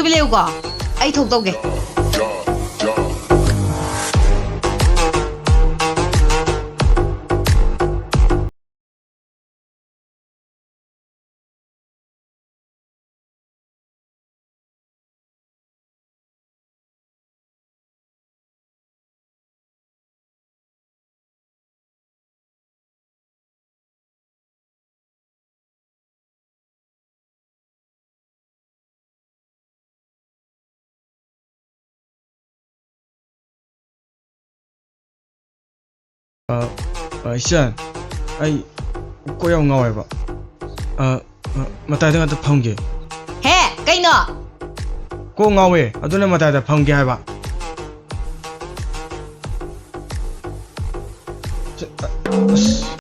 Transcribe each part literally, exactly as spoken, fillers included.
ꯇꯨꯃꯤꯟ ꯂꯩꯌꯨꯀꯣ, ꯑꯩ ꯊꯣꯛ ꯇꯧꯒꯦ꯫ ꯑ, ꯑ, ꯏꯆꯟ, ꯑꯩ ꯀꯣꯛ ꯌꯥꯝ ꯉꯥꯎꯋꯦꯕ꯫ ꯑ, ꯑ, ꯃꯇꯥꯏꯗ ꯉꯥꯛꯇ ꯐꯝꯒꯦ꯫ ꯍꯦ, ꯀꯩꯅꯣ? ꯀꯣꯛ ꯉꯥꯎꯋꯦ, ꯑꯗꯨꯅ ꯃꯇꯥꯏꯗ ꯐꯝꯒꯦ ꯍꯥꯏꯕ꯫ ꯆ-, ꯑ, ꯑꯁ꯫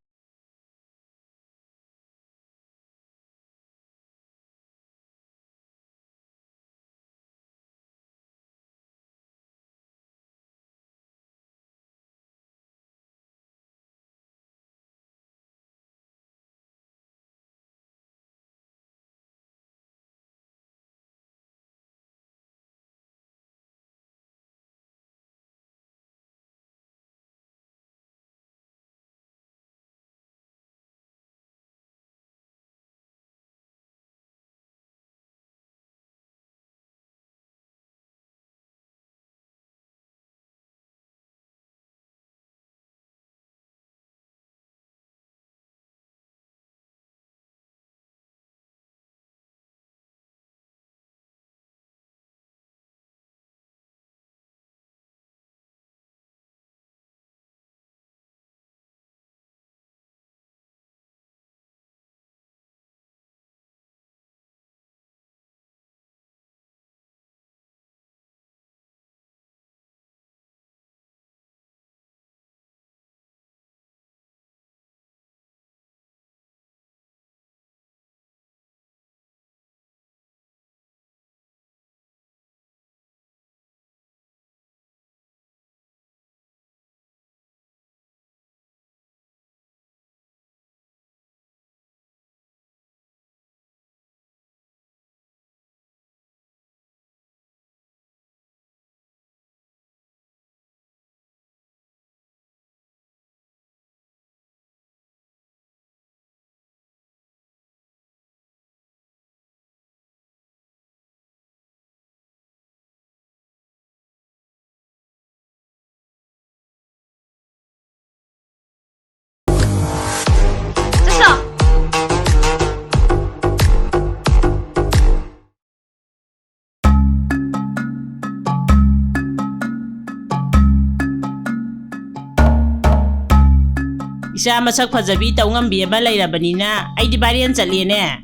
ꯏꯆꯥ ꯃꯁꯛ ꯐꯖꯕꯤ ꯇꯧ ꯉꯝꯕꯤ ꯑꯃ ꯂꯩꯔꯕꯅꯤꯅ ꯑꯩꯗꯤ viral ꯆꯠꯂꯦꯅꯦ꯫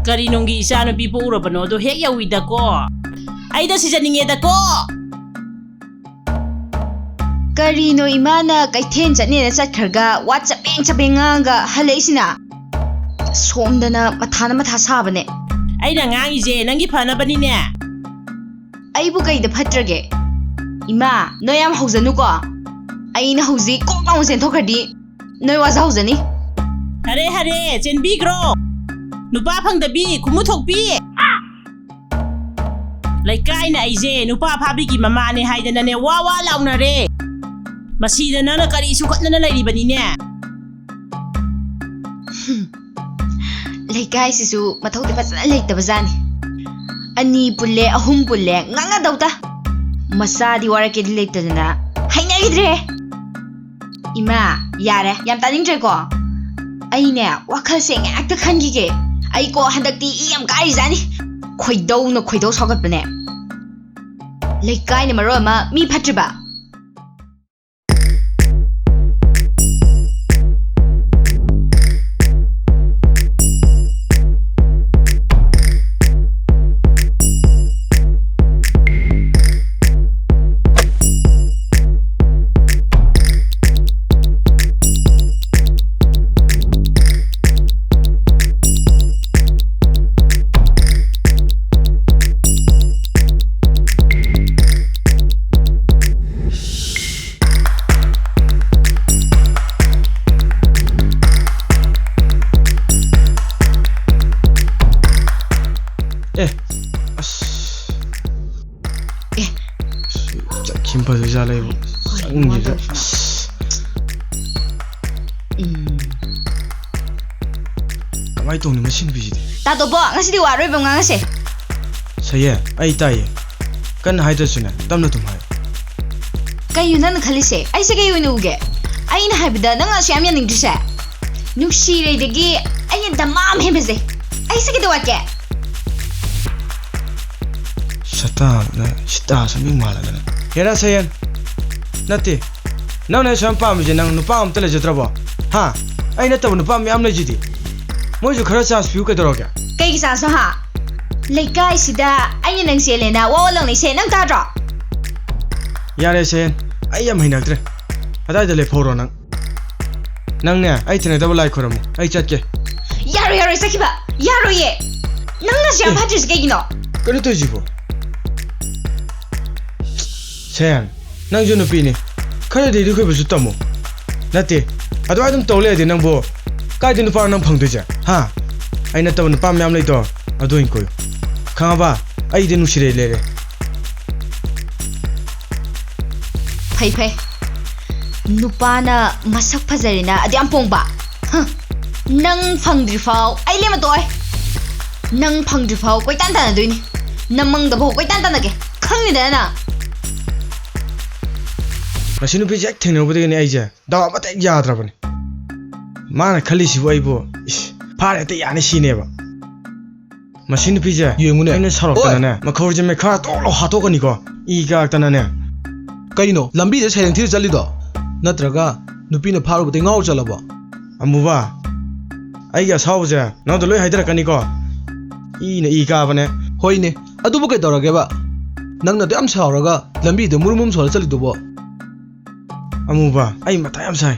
ꯀꯔꯤ ꯅꯨꯡꯒꯤ ꯏꯆꯥ ꯅꯨꯄꯤ ꯄꯣꯛꯎꯔꯕꯅꯣꯗꯣ ꯍꯦꯛ ꯌꯧꯏꯗꯀꯣ꯫ ꯑꯩꯗ ꯁꯤꯖꯅꯤꯡꯉꯦꯗꯀꯣ꯫ ꯀꯔꯤꯅꯣ ꯏꯃꯥꯅ ꯀꯩꯊꯦꯜ ꯆꯠꯅꯦꯅ ꯆꯠꯈ꯭ꯔꯒ ꯋꯥ ꯆꯕꯦꯡ ꯆꯕꯦꯡ ꯉꯥꯡꯉꯒ ꯍꯜꯂꯛꯏꯁꯤꯅ? ꯁꯣꯝꯗꯅ ꯃꯊꯥꯅ ꯃꯊꯥ ꯁꯥꯕꯅꯦ꯫ ꯑꯩꯅ ꯉꯥꯡꯉꯤꯁꯦ ꯅꯪꯒꯤ ꯐꯅꯕꯅꯤꯅꯦ꯫ ꯑꯩꯕꯨ ꯀꯩꯗ ꯐꯠꯇ꯭ꯔꯒꯦ? ꯏꯃꯥ, ꯅꯣꯏ ꯌꯥꯝ ꯍꯧꯖꯅꯨꯀꯣ꯫ ꯑꯩꯅ ꯍꯧꯖꯤꯛ ꯀꯣꯛ ꯂꯥꯎꯅ ꯆꯦꯟꯊꯣꯛꯈ꯭ꯔꯗꯤ ꯅꯣꯏ ꯋꯥꯖꯍꯧꯖꯅꯤ꯫ ꯍꯔꯦ ꯍꯔꯦ, ꯆꯦꯟꯕꯤꯈ꯭ꯔꯣ꯫ ꯅꯨꯄꯥ ꯐꯪꯗꯕꯤ, ꯈꯨꯃꯨ ꯊꯣꯛꯄꯤ꯫ ꯂꯩꯀꯥꯏꯅ ꯑꯩꯁꯦ ꯅꯨꯄꯥ ꯐꯥꯕꯤꯒꯤ ꯃꯃꯥꯅꯦ ꯍꯥꯏꯗꯅꯅꯦ ꯋꯥ ꯋꯥ ꯂꯥꯎꯅꯔꯦ꯫ ꯃꯁꯤꯗ ꯅꯪꯅ ꯀꯔꯤ ꯁꯨꯈꯠꯅꯅ ꯂꯩꯔꯤꯕꯅꯤꯅꯦ? ꯂꯩꯀꯥꯏꯁꯤꯁꯨ ꯃꯊꯧꯗꯤ ꯐꯖꯅ ꯂꯩꯇꯕꯖꯥꯠꯅꯤ꯫ ꯑꯅꯤ ꯄꯨꯜꯂꯦ, ꯑꯍꯨꯝ ꯄꯨꯜꯂꯦ, ꯉꯥꯡꯅꯗꯧꯗ꯫ ꯃꯆꯥꯗꯤ ꯋꯥꯔꯛꯀꯦꯗꯤ ꯂꯩꯇꯗꯅ ꯍꯩꯅꯈꯤꯗ꯭ꯔꯦ꯫ ꯏꯃꯥ, ꯌꯥꯔꯦ, ꯌꯥꯝ ꯇꯥꯅꯤꯡꯗ꯭ꯔꯦꯀꯣ꯫ ꯑꯩꯅꯦ, ꯋꯥꯈꯜꯁꯦ ꯉꯥꯏꯍꯥꯛꯇ ꯈꯟꯈꯤꯒꯦ꯫ ꯑꯩꯀꯣ ꯍꯟꯗꯛꯇꯤ ꯏ ꯌꯥꯝ ꯀꯥꯔꯤꯖꯥꯠꯅꯤ꯫ ꯈꯣꯏꯗꯧꯅ ꯈꯣꯏꯗꯧ ꯁꯥꯎꯒꯠꯄꯅꯦ꯫ ꯂꯩꯀꯥꯏꯅ ꯃꯔꯣꯜ ꯑꯃ ꯃꯤ ꯐꯠꯇ꯭ꯔꯤꯕ꯫ ꯑꯦ, ꯑꯁ꯫ ꯑꯦ꯫ ꯆꯠꯈꯤꯕ ꯐꯗꯣꯏ ꯖꯥꯠꯂ ꯑꯩꯕꯨ? ꯆꯪꯈꯤꯗ꯫ ꯑꯁ꯫ ꯎꯝ꯫ ꯀꯃꯥꯏꯅ ꯇꯧꯅꯤ ꯃꯁꯤ ꯅꯨꯄꯤꯁꯤꯗꯤ? ꯇꯥꯇꯣꯝꯕꯣ, ꯉꯁꯤꯗꯤ ꯋꯥ ꯑꯔꯣꯏꯕ ꯉꯥꯡꯉꯁꯦ꯫ ꯁꯌꯦ, ꯑꯩ ꯇꯥꯏꯌꯦ꯫ ꯀꯟꯅ ꯍꯥꯏꯗ꯭ꯔꯁꯨꯅꯦ, ꯇꯞꯅ ꯑꯗꯨꯝ ꯍꯥꯏ꯫ ꯀꯩꯅꯣ ꯅꯪꯅ ꯈꯜꯂꯤꯁꯦ? ꯑꯩꯁꯦ ꯀꯩ ꯑꯣꯏꯅ ꯎꯒꯦ? ꯑꯩꯅ ꯍꯥꯏꯕꯗ ꯅꯪ ꯑꯁꯨꯛ ꯌꯥꯝ ꯌꯥꯅꯤꯡꯗ꯭ꯔꯤꯁꯦ? ꯅꯨꯡꯁꯤꯔꯩꯗꯒꯤ ꯑꯩꯅ ꯗꯃꯥ ꯑꯃ ꯍꯦꯟꯕꯁꯦ꯫ ꯑꯩꯁꯦ ꯀꯩꯗꯧ ꯋꯥꯠꯀꯦ? ꯁꯇꯥꯅ ꯁꯤꯇꯥ ꯁꯃꯤꯡ ꯃꯥꯜꯂꯗꯅ꯫ ꯍꯦꯔꯥ ꯁꯌꯦꯟ, ꯅꯠꯇꯦ, ꯅꯪꯅ ꯑꯁꯨꯛ ꯌꯥꯝ ꯄꯥꯝꯃꯤꯁꯦ ꯅꯪ ꯅꯨꯄꯥ ꯑꯝꯇ ꯂꯩꯖꯗ꯭ꯔꯕꯣ? ꯍꯥ? ꯑꯩ ꯅꯠꯇꯕ ꯅꯨꯄꯥ ꯃꯌꯥꯝ ꯂꯩꯁꯤꯗꯤ꯫ ꯃꯣꯏꯁꯨ ꯈꯔ ꯆꯥꯟꯁ ꯄꯤꯌꯨ ꯀꯩꯗꯧꯔꯒꯦ? ꯀꯩꯒꯤ ꯆꯥꯟꯁꯅꯣ ꯍꯥ? ꯂꯩꯀꯥꯏꯁꯤꯗ ꯑꯩꯅ ꯅꯪ ꯆꯦꯜꯂꯦꯅ ꯋꯥ ꯋꯥ ꯂꯥꯎꯅꯩꯁꯦ ꯅꯪ ꯇꯥꯗ꯭ꯔꯣ? ꯌꯥꯔꯦ ꯁꯦꯟ, ꯑꯩ ꯌꯥꯝ ꯍꯩꯅꯗ꯭ꯔꯦ꯫ ꯑꯗꯥꯏꯗ ꯂꯦꯞꯍꯧꯔꯣ ꯅꯪ꯫ ꯅꯪꯅꯦ, ꯑꯩ ꯊꯦꯡꯅꯗꯕ ꯂꯥꯏ ꯈꯣꯏꯔꯝꯃꯨ, ꯑꯩ ꯆꯠꯀꯦ꯫ ꯌꯥꯔꯣꯏ, ꯌꯥꯔꯣꯏ, ꯆꯠꯈꯤꯕ ꯌꯥꯔꯣꯏꯌꯦ꯫ ꯅꯪꯅꯁꯨ ꯌꯥꯝ ꯑꯦ꯫ ꯐꯠꯇ꯭ꯔꯤꯁꯦ ꯀꯩꯒꯤꯅꯣ? ꯀꯩꯅꯣ ꯇꯧꯔꯤꯁꯤꯕꯣ? ꯁꯦꯟ, ꯅꯪꯁꯨ ꯅꯨꯄꯤꯅꯤ, ꯈꯔꯗꯤ ꯏꯗꯨ ꯈꯣꯏꯕꯁꯨ ꯇꯝꯃꯨ꯫ ꯅꯠꯇꯦ, ꯑꯗꯨꯃꯥꯏꯅ ꯑꯗꯨꯝ ꯇꯧ ꯂꯩꯔꯗꯤ ꯅꯪꯕꯨ ꯀꯥꯏꯗ ꯅꯨꯄꯥ ꯅꯪ ꯐꯪꯗꯣꯏꯁꯦ? ꯍꯥ? ꯑꯩ ꯅꯠꯇꯕ ꯅꯨꯄꯥ ꯃꯌꯥꯝ ꯂꯩꯗꯣ, ꯑꯗꯨ ꯑꯣꯏꯅ ꯀꯣꯏꯌꯨ꯫ ꯈꯪꯉꯕ? ꯑꯩꯗꯤ ꯅꯨꯡꯁꯤꯔꯦ ꯂꯩꯔꯦ꯫ ꯐꯩ, ꯐꯩ꯫ ꯅꯨꯄꯥꯅ ꯃꯁꯛ ꯐꯖꯔꯦꯅ ꯑꯗꯨ ꯌꯥꯝ ꯄꯣꯡꯕ? ꯍ, ꯅꯪ ꯐꯪꯗ꯭ꯔꯤꯐꯥꯎ ꯑꯩ ꯂꯦꯝꯃ ꯇꯣꯛꯑꯣꯏ꯫ ꯅꯪ ꯐꯪꯗ꯭ꯔꯤꯐꯥꯎ ꯀꯣꯏꯇꯥꯟ ꯇꯥꯟꯅꯗꯣꯏꯅꯤ꯫ ꯅꯃꯪꯗꯐꯥꯎ ꯀꯣꯏꯇꯥꯟ ꯇꯥꯟꯅꯒꯦ꯫ ꯈꯪꯉꯤꯗꯅ ꯅꯪ? ꯃꯁꯤ ꯅꯨꯄꯤꯁꯦ ꯍꯦꯛ ꯊꯦꯡꯅꯔꯨꯕꯗꯒꯤꯅꯦ ꯑꯩꯁꯦ ꯗꯥꯎ ꯑꯃꯇ ꯍꯦꯛ ꯌꯥꯗ꯭ꯔꯕꯅꯤ꯫ ꯃꯥꯅ ꯈꯜꯂꯤꯁꯤꯕꯨ ꯑꯩꯕꯨ, ꯏꯁ, ꯐꯥꯔꯦ ꯍꯦꯛꯇ ꯌꯥꯅꯤ ꯁꯤꯅꯦꯕ꯫ ꯃꯁꯤ ꯅꯨꯄꯤꯁꯦ ꯌꯦꯡꯉꯨꯅꯦ꯫ ꯑꯩꯅ ꯁꯥꯎꯔꯛꯇꯅꯅꯦ, ꯑꯣꯏ! ꯃꯈꯧꯔꯤꯁꯦ ꯃꯦꯈꯥ ꯇꯣꯛ ꯂꯥꯎ ꯍꯥꯠꯇꯣꯛꯀꯅꯤꯀꯣ, ꯏ ꯀꯥꯔꯛꯇꯅꯅꯦ꯫ ꯀꯩꯅꯣ, ꯂꯝꯕꯤꯗ ꯁꯩꯔꯦꯡ ꯊꯤꯔ ꯆꯠꯂꯤꯗꯣ? ꯅꯠꯇ꯭ꯔꯒ ꯅꯨꯄꯤꯅ ꯐꯥꯔꯨꯕꯗꯩ ꯉꯥꯎꯔ ꯆꯠꯂꯕꯣ? ꯑꯃꯨꯕ, ꯑꯩꯒꯤ ꯑꯁꯥꯎꯕꯁꯦ ꯅꯉꯣꯟꯗ ꯂꯣꯏ ꯍꯥꯏꯗꯔꯛꯀꯅꯤꯀꯣ꯫ ꯏꯅ ꯏ ꯀꯥꯕꯅꯦ꯫ ꯍꯣꯏꯅꯦ, ꯑꯗꯨꯕꯨ ꯀꯩꯗꯧꯔꯒꯦꯕ? ꯅꯪꯅ ꯑꯗꯨ ꯌꯥꯝ ꯁꯥꯎꯔꯒ ꯂꯝꯕꯤꯗ ꯃꯨꯔꯨꯝ ꯃꯨꯔꯨꯝ ꯁꯣꯜꯂ ꯆꯠꯂꯤꯗꯨꯕꯣ? ꯑꯃꯨꯕ, ꯑꯩ ꯃꯊꯥ ꯌꯥꯝ ꯁꯥꯏ꯫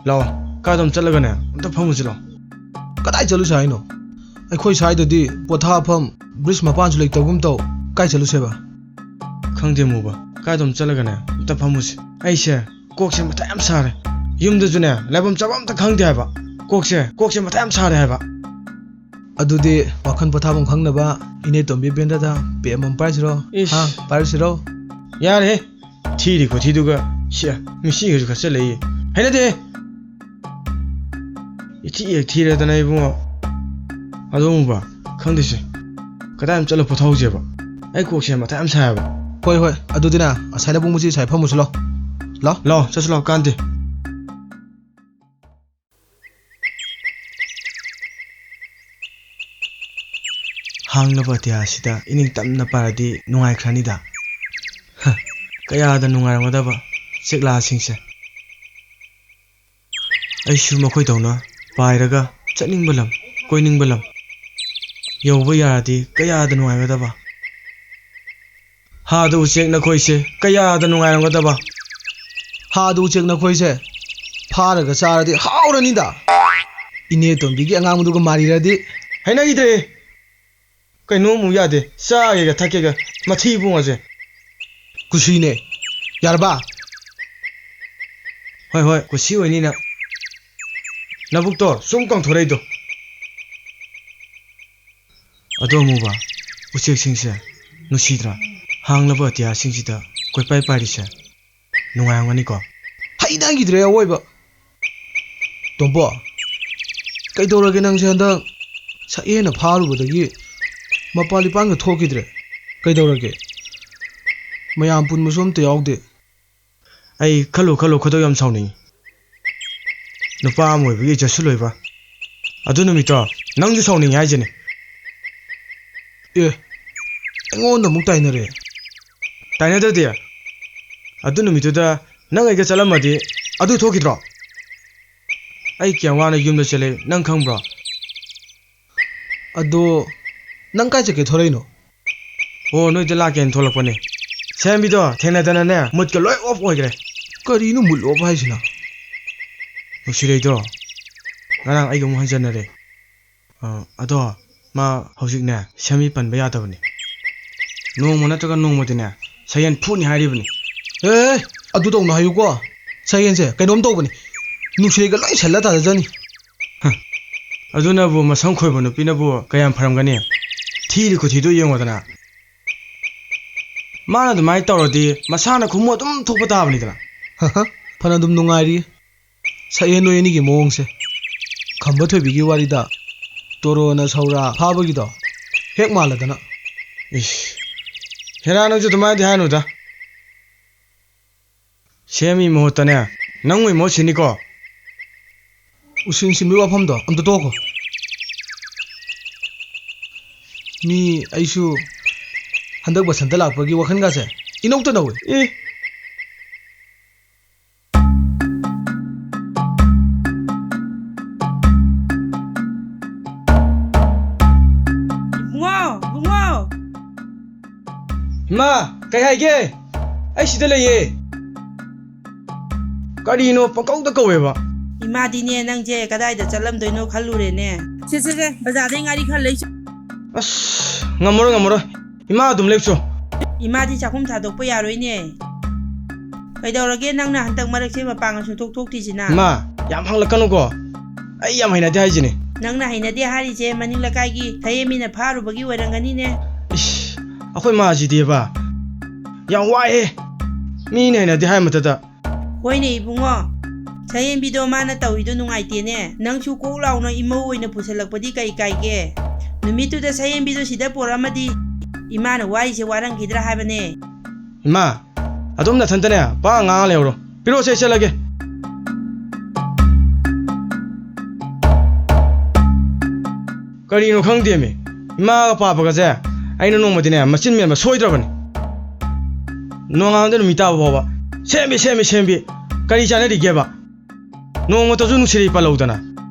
ꯂꯥꯛꯑꯣ, ꯀꯥꯏꯗ ꯑꯃ ꯆꯠꯂꯒꯅꯦ, ꯑꯝꯇ ꯐꯝꯃꯨꯁꯤ ꯂꯥꯛꯑꯣ꯫ ꯀꯗꯥꯏ ꯆꯠꯂꯨꯁꯦ ꯍꯥꯏꯅꯣ? ꯑꯩꯈꯣꯏ ꯁ꯭ꯋꯥꯏꯗꯗꯤ ꯄꯣꯊꯥꯐꯝ ꯕ꯭ꯔꯤꯖ ꯃꯄꯥꯟꯁꯨ ꯂꯩꯇꯕꯒꯨꯝ ꯇꯧ꯫ ꯀꯥꯏ ꯆꯠꯂꯨꯁꯦꯕ? ꯈꯪꯗꯦ ꯑꯃꯨꯕ, ꯀꯥꯏꯗ ꯑꯃ ꯆꯠꯂꯒꯅꯦ, ꯑꯝꯇ ꯐꯝꯃꯨꯁꯤ꯫ ꯑꯩꯁꯦ ꯀꯣꯛꯁꯦ ꯃꯊꯥ ꯌꯥꯝ ꯁꯥꯔꯦ꯫ ꯌꯨꯝꯗꯁꯨꯅꯦ, ꯂꯩꯐꯝ ꯆꯥꯐꯝ ꯑꯝꯇ ꯈꯪꯗꯦ ꯍꯥꯏꯕ꯫ ꯀꯣꯛꯁꯦ, ꯀꯣꯛꯁꯦ ꯃꯊꯥ ꯌꯥꯝ ꯁꯥꯔꯦ ꯍꯥꯏꯕ꯫ ꯑꯗꯨꯗꯤ ꯋꯥꯈꯜ ꯄꯣꯊꯥꯐꯝ ꯈꯪꯅꯕ ꯏꯅꯦ ꯇꯣꯝꯕꯤ ꯕꯦꯟꯗꯗ ꯄꯦ ꯑꯃꯃꯝ ꯄꯥꯏꯔꯁꯤꯔꯣ? ꯏꯁ꯫ ꯍꯥ? ꯄꯥꯏꯔꯁꯤꯔꯣ? ꯌꯥꯔꯦꯍꯦ꯫ ꯊꯤꯔꯤ ꯈꯨꯊꯤꯗꯨꯒ, ꯁꯤ, ꯃꯤꯆꯤꯒꯁꯨ ꯈꯠꯆꯜꯂꯛꯏ꯫ ꯍꯩꯅꯗꯦꯍꯦ꯫ ꯏꯊꯤ ꯍꯦꯛ ꯊꯤꯔꯗꯅ ꯏꯕꯨꯡꯉꯣ꯫ ꯑꯗꯣ ꯑꯃꯨꯕ, ꯈꯪꯗꯦꯁꯦ꯫ ꯀꯗꯥꯏ ꯑꯃ ꯆꯠꯂ ꯄꯣꯊꯥꯍꯧꯁꯦꯕ? ꯑꯩ ꯀꯣꯛꯁꯦ ꯃꯊꯥ ꯌꯥꯝ ꯁꯥꯏꯌꯦꯕ꯫ ꯍꯣꯏ, ꯍꯣꯏ꯫ ꯑꯗꯨꯗꯤꯅꯦ, ꯑꯁꯥꯏꯗ ꯄꯨꯡ ꯃꯆꯤ ꯁꯥꯏ ꯐꯝꯃꯨꯁꯤ ꯂꯥꯎ꯫ ꯂꯥꯎ꯫ ꯂꯥꯎ, ꯆꯠꯁꯤ ꯂꯥꯎ, ꯀꯥꯟꯗꯦ꯫ ꯍꯥꯡꯂꯕ ꯑꯇꯤꯌꯥꯁꯤꯗ ꯏꯅꯤꯡ ꯇꯝꯅ ꯄꯥꯔꯗꯤ ꯅꯨꯡꯉꯥꯏꯈ꯭ꯔꯅꯤꯗ꯫ ꯍ, ꯀꯌꯥꯗ ꯅꯨꯡꯉꯥꯏꯔꯝꯒꯗꯕ ꯆꯦꯛꯂꯥꯁꯤꯡꯁꯦ꯫ ꯑꯩꯁꯨ ꯃꯈꯣꯏꯗꯧꯅ ꯄꯥꯏꯔꯒ ꯆꯠꯅꯤꯡꯕ ꯂꯝ, ꯀꯣꯏꯅꯤꯡꯕ ꯂꯝ ꯌꯧꯕ ꯌꯥꯔꯗꯤ ꯀꯌꯥꯗ ꯅꯨꯡꯉꯥꯏꯒꯗꯕ꯫ ꯍꯥꯗ ꯎꯆꯦꯛ ꯅꯈꯣꯏꯁꯦ ꯀꯌꯥꯗ ꯅꯨꯡꯉꯥꯏꯔꯝꯒꯗꯕ꯫ ꯍꯥꯗ ꯎꯆꯦꯛ ꯅꯈꯣꯏꯁꯦ ꯐꯥꯔꯒ ꯆꯥꯔꯗꯤ ꯍꯥꯎꯔꯅꯤꯗ꯫ ꯏꯅꯦ ꯇꯣꯝꯕꯤꯒꯤ ꯑꯉꯥꯡꯕꯗꯨꯒ ꯃꯥꯔꯤꯔꯗꯤ꯫ ꯍꯩꯅꯈꯤꯗ꯭ꯔꯦ꯫ ꯀꯩꯅꯣꯃꯨꯛ ꯌꯥꯗꯦ, ꯆꯥꯒꯦꯒ ꯊꯛꯀꯦꯒ ꯃꯊꯤ ꯄꯨꯡꯉꯁꯦ꯫ ꯀꯨꯁꯤꯅꯦ꯫ ꯌꯥꯔꯕ? ꯍꯣꯏ, ꯍꯣꯏ, ꯀꯨꯁꯤ ꯑꯣꯏꯅꯤꯅ꯫ ꯅꯕꯨꯛꯇꯣ ꯁꯨꯝ ꯀꯪꯊꯣꯔꯛꯏꯗꯣ꯫ ꯑꯗꯣ ꯑꯃꯨꯕ, ꯎꯆꯦꯛꯁꯤꯡꯁꯦ ꯅꯨꯡꯁꯤꯗ꯭ꯔꯥ? ꯍꯥꯡꯂꯕ ꯑꯇꯤꯌꯥꯁꯤꯡꯁꯤꯗ ꯀꯣꯏꯄꯥꯏ ꯄꯥꯏꯔꯤꯁꯦ꯫ ꯅꯨꯡꯉꯥꯏꯔꯝꯒꯅꯤꯀꯣ? ꯍꯩꯅꯈꯤꯗ꯭ꯔꯦ ꯑꯋꯣꯏꯕ꯫ ꯇꯣꯝꯕꯣ, ꯀꯩꯗꯧꯔꯒꯦ ꯅꯪꯁꯦ ꯍꯟꯗꯛ? ꯁꯛꯍꯦꯟꯅ ꯐꯥꯔꯨꯕꯗꯒꯤ ꯃꯄꯥꯟ ꯏꯄꯥꯟꯒ ꯊꯣꯛꯈꯤꯗ꯭ꯔꯦ꯫ ꯀꯩꯗꯧꯔꯒꯦ? ꯃꯌꯥꯝ ꯄꯨꯟꯕꯁꯨ ꯑꯝꯇ ꯌꯥꯎꯗꯦ꯫ ꯑꯩ ꯈꯜꯂꯨ ꯈꯜꯂꯨ ꯈꯣꯏꯗꯧ ꯌꯥꯝ ꯁꯥꯎꯅꯤꯡꯉꯤ꯫ ꯅꯨꯄꯥ ꯑꯃ ꯑꯣꯏꯕꯒꯤ ꯏꯖꯠꯁꯨ ꯂꯣꯏꯕ꯫ ꯑꯗꯨ ꯅꯨꯃꯤꯠꯇꯣ ꯅꯪꯁꯨ ꯁꯥꯎꯅꯤꯡꯉꯦ ꯍꯥꯏꯁꯤꯅꯦ꯫ ꯑꯦ, ꯑꯩꯉꯣꯟꯗ ꯑꯃꯨꯛ ꯇꯥꯏꯅꯔꯦ꯫ ꯇꯥꯏꯅꯗ꯭ꯔꯗꯤ? ꯑꯗꯨ ꯅꯨꯃꯤꯠꯇꯨꯗ ꯅꯪ ꯑꯩꯒ ꯆꯠꯂꯝꯃꯗꯤ ꯑꯗꯨ ꯊꯣꯛꯈꯤꯗ꯭ꯔꯣ? ꯑꯩ ꯀꯌꯥꯝ ꯋꯥꯅ ꯌꯨꯝꯗ ꯆꯦꯜꯂꯦ ꯅꯪ ꯈꯪꯕ꯭ꯔꯣ? ꯑꯗꯣ ꯅꯪ ꯀꯥꯏ ꯆꯠꯀꯦ ꯊꯣꯔꯛꯏꯅꯣ? ꯑꯣ, ꯅꯣꯏꯗ ꯂꯥꯛꯀꯦꯅ ꯊꯣꯛꯂꯛꯄꯅꯦ꯫ ꯁꯦꯝꯕꯤꯗꯣ ꯊꯦꯡꯅꯗꯅꯅꯦ ꯃꯨꯠꯀ ꯂꯣꯏ ꯑꯣꯐ ꯑꯣꯏꯈ꯭ꯔꯦ꯫ ꯀꯔꯤꯅꯣ ꯃꯨꯠ ꯑꯣꯐ ꯍꯥꯏꯁꯤꯅ? ꯅꯨꯡꯁꯤꯔꯩꯗꯣ ꯉꯔꯥꯡ ꯑꯩꯒ ꯑꯃꯨꯛ ꯍꯟꯖꯟꯅꯔꯦ꯫ ꯑ, ꯑꯗꯣ ꯃꯥ ꯍꯧꯖꯤꯛꯅꯦ ꯁꯦꯝꯕꯤ ꯄꯟꯕ ꯌꯥꯗꯕꯅꯤ꯫ ꯅꯣꯡꯃ ꯅꯠꯇ꯭ꯔꯒ ꯅꯣꯡꯃꯗꯤꯅꯦ ꯁꯌꯦꯟ ꯐꯨꯅꯤ ꯍꯥꯏꯔꯤꯕꯅꯤ꯫ ꯑꯦ, ꯑꯗꯨ ꯇꯧꯅꯣ ꯍꯥꯏꯌꯨꯀꯣ꯫ ꯁꯌꯦꯟꯁꯦ ꯀꯩꯅꯣꯝ ꯇꯧꯕꯅꯤ꯫ ꯅꯨꯡꯁꯤꯔꯩꯒ ꯂꯣꯏ ꯁꯜꯂ ꯇꯥꯖꯖꯅꯤ꯫ ꯍ, ꯑꯗꯨꯅꯕꯨ ꯃꯁꯝ ꯈꯣꯏꯕ ꯅꯨꯄꯤꯅꯕꯨ ꯀꯌꯥꯝ ꯐꯔꯝꯒꯅꯤ? ꯊꯤꯔꯤ ꯈꯨꯊꯤꯗꯨ ꯌꯦꯡꯉꯣꯗꯅ꯫ ꯃꯥꯅ ꯑꯗꯨꯃꯥꯏꯅ ꯇꯧꯔꯗꯤ ꯃꯁꯥꯅ ꯈꯨꯃꯨ ꯑꯗꯨꯝ ꯊꯣꯛꯄ ꯇꯥꯕꯅꯤꯗꯅ꯫ ꯍꯍ, ꯐꯅ ꯑꯗꯨꯝ ꯅꯨꯡꯉꯥꯏꯔꯤ꯫ ꯁꯛꯍꯦꯟ ꯅꯣꯏ ꯑꯅꯤꯒꯤ ꯃꯑꯣꯡꯁꯦ ꯈꯝꯕ ꯊꯣꯏꯕꯤꯒꯤ ꯋꯥꯔꯤꯗ ꯇꯣꯔꯣꯅ ꯁꯧꯔꯥ ꯐꯥꯕꯒꯤꯗꯣ ꯍꯦꯛ ꯃꯥꯜꯂꯗꯅ꯫ ꯏꯁ, ꯍꯦꯔꯥ, ꯅꯪꯁꯨ ꯑꯗꯨꯃꯥꯏꯅꯗꯤ ꯍꯥꯏꯅꯨꯗ꯫ ꯁꯦꯝꯃꯤ ꯃꯍꯨꯠꯇꯅꯦ ꯅꯪ ꯑꯣꯏ ꯃꯍꯨꯠ ꯁꯤꯅꯤꯀꯣ꯫ ꯎꯁꯤꯟ ꯁꯤꯟꯕꯒꯤ ꯋꯥꯐꯝꯗꯣ ꯑꯝꯇ ꯇꯣꯛꯈꯣ꯫ ꯃꯤ ꯑꯩꯁꯨ ꯍꯟꯗꯛ ꯕꯁꯟꯇ ꯂꯥꯛꯄꯒꯤ ꯋꯥꯈꯜꯒꯁꯦ ꯏꯅꯧꯇ ꯅꯧꯏ꯫ ꯑꯦ꯫ ꯏꯃꯥ, ꯀꯩ ꯍꯥꯏꯒꯦ? ꯑꯩ ꯁꯤꯗ ꯂꯩꯌꯦ꯫ ꯀꯔꯤꯅꯣ ꯄꯪꯀꯧꯗ ꯀꯧꯋꯦꯕ? ꯏꯃꯥꯗꯤꯅꯦ, ꯅꯪꯁꯦ ꯀꯗꯥꯏꯗ ꯆꯠꯂꯝꯗꯣꯏꯅꯣ ꯈꯜꯂꯨꯔꯦꯅꯦ꯫ ꯁꯦ, ꯁꯦ, ꯁꯦ, ꯕꯖꯥꯔꯗꯩ ꯉꯥꯔꯤ ꯈꯔ ꯂꯩꯁꯨ꯫ ꯑꯁ, ꯉꯝꯃꯔꯣꯏ, ꯉꯝꯃꯔꯣꯏ꯫ ꯏꯃꯥ ꯑꯗꯨꯝ ꯂꯦꯞꯁꯣ꯫ ꯏꯃꯥꯗꯤ ꯆꯥꯛꯈꯨꯝ ꯊꯥꯗꯣꯛꯄ ꯌꯥꯔꯣꯏꯅꯦ꯫ ꯀꯩꯗꯧꯔꯒꯦ, ꯅꯪꯅ ꯍꯟꯗꯛ ꯃꯔꯛꯁꯦ ꯃꯄꯥꯡꯒ ꯁꯨꯡꯊꯣꯛ ꯊꯣꯛꯇ꯭ꯔꯤꯁꯤꯅ? ꯏꯃꯥ, ꯌꯥꯝ ꯍꯪꯂꯛꯀꯅꯨꯀꯣ꯫ ꯑꯩ ꯌꯥꯝ ꯍꯩꯅꯗꯦ ꯍꯥꯏꯁꯤꯅꯤ꯫ ꯅꯪꯅ ꯍꯩꯅꯗꯦ ꯍꯥꯏꯔꯤꯁꯦ ꯃꯅꯤꯡ ꯂꯩꯀꯥꯏꯒꯤ ꯊꯌꯦꯃꯤꯅ ꯐꯥꯔꯨꯕꯒꯤ ꯑꯣꯏꯔꯝꯒꯅꯤꯅꯦ꯫ ꯏꯁ, ꯑꯩꯈꯣꯏ ꯃꯥꯁꯤꯗꯤꯕ ꯌꯥꯝ ꯋꯥꯏꯍꯦ꯫ ꯃꯤꯅ ꯍꯩꯅꯗꯦ ꯍꯥꯏ ꯃꯇꯗ꯫ ꯍꯣꯏꯅꯦ ꯏꯕꯨꯡꯉꯣ, ꯁꯌꯦꯟꯕꯤꯗꯣ ꯃꯥꯅ ꯇꯧꯔꯤꯗꯣ ꯅꯨꯡꯉꯥꯏꯇꯦꯅꯦ꯫ ꯅꯪꯁꯨ ꯀꯣꯛ ꯂꯥꯎꯅ ꯏꯃꯧ ꯑꯣꯏꯅ ꯄꯨꯁꯜꯂꯛꯄꯗꯤ ꯀꯩ ꯀꯥꯏꯒꯦ? ꯅꯨꯃꯤꯠꯇꯨꯗ ꯁꯌꯦꯟꯕꯤꯗꯣ ꯁꯤꯗ ꯄꯣꯔꯛꯑꯝꯃꯗꯤ ꯏꯃꯥꯅ ꯋꯥꯔꯤꯁꯦ ꯋꯥꯔꯝꯈꯤꯗ꯭ꯔꯥ ꯍꯥꯏꯕꯅꯦ꯫ ꯏꯃꯥ, ꯑꯗꯨꯝ ꯅꯊꯟꯇꯅꯦ ꯄꯥ ꯉꯥꯡ ꯂꯩꯍꯧꯔꯣ꯫ ꯄꯤꯔꯛꯑꯣꯁꯦ, ꯑꯩ ꯆꯠꯂꯒꯦ꯫ ꯀꯔꯤꯅꯣ ꯈꯪꯗꯦꯃꯤ, ꯏꯃꯥꯒ ꯄꯥꯕꯒꯁꯦ ꯑꯩꯅ ꯅꯣꯡꯃꯗꯤꯅꯦ ꯃꯆꯤꯟ ꯃꯦꯟꯕ ꯁꯣꯏꯗ꯭ꯔꯕꯅꯤ꯫ ꯅꯣꯡꯉꯥꯟꯕꯗ ꯅꯨꯃꯤꯠ ꯇꯥꯕ ꯐꯥꯎꯕ "ꯁꯦꯝꯕꯤ, ꯁꯦꯝꯕꯤ, ꯁꯦꯝꯕꯤ"꯫ ꯀꯔꯤ ꯆꯥꯟꯅꯔꯤꯒꯦꯕ? ꯅꯣꯡꯃꯇꯁꯨ ꯅꯨꯡꯁꯤꯔꯩ ꯄꯜꯂꯧꯗꯅ꯫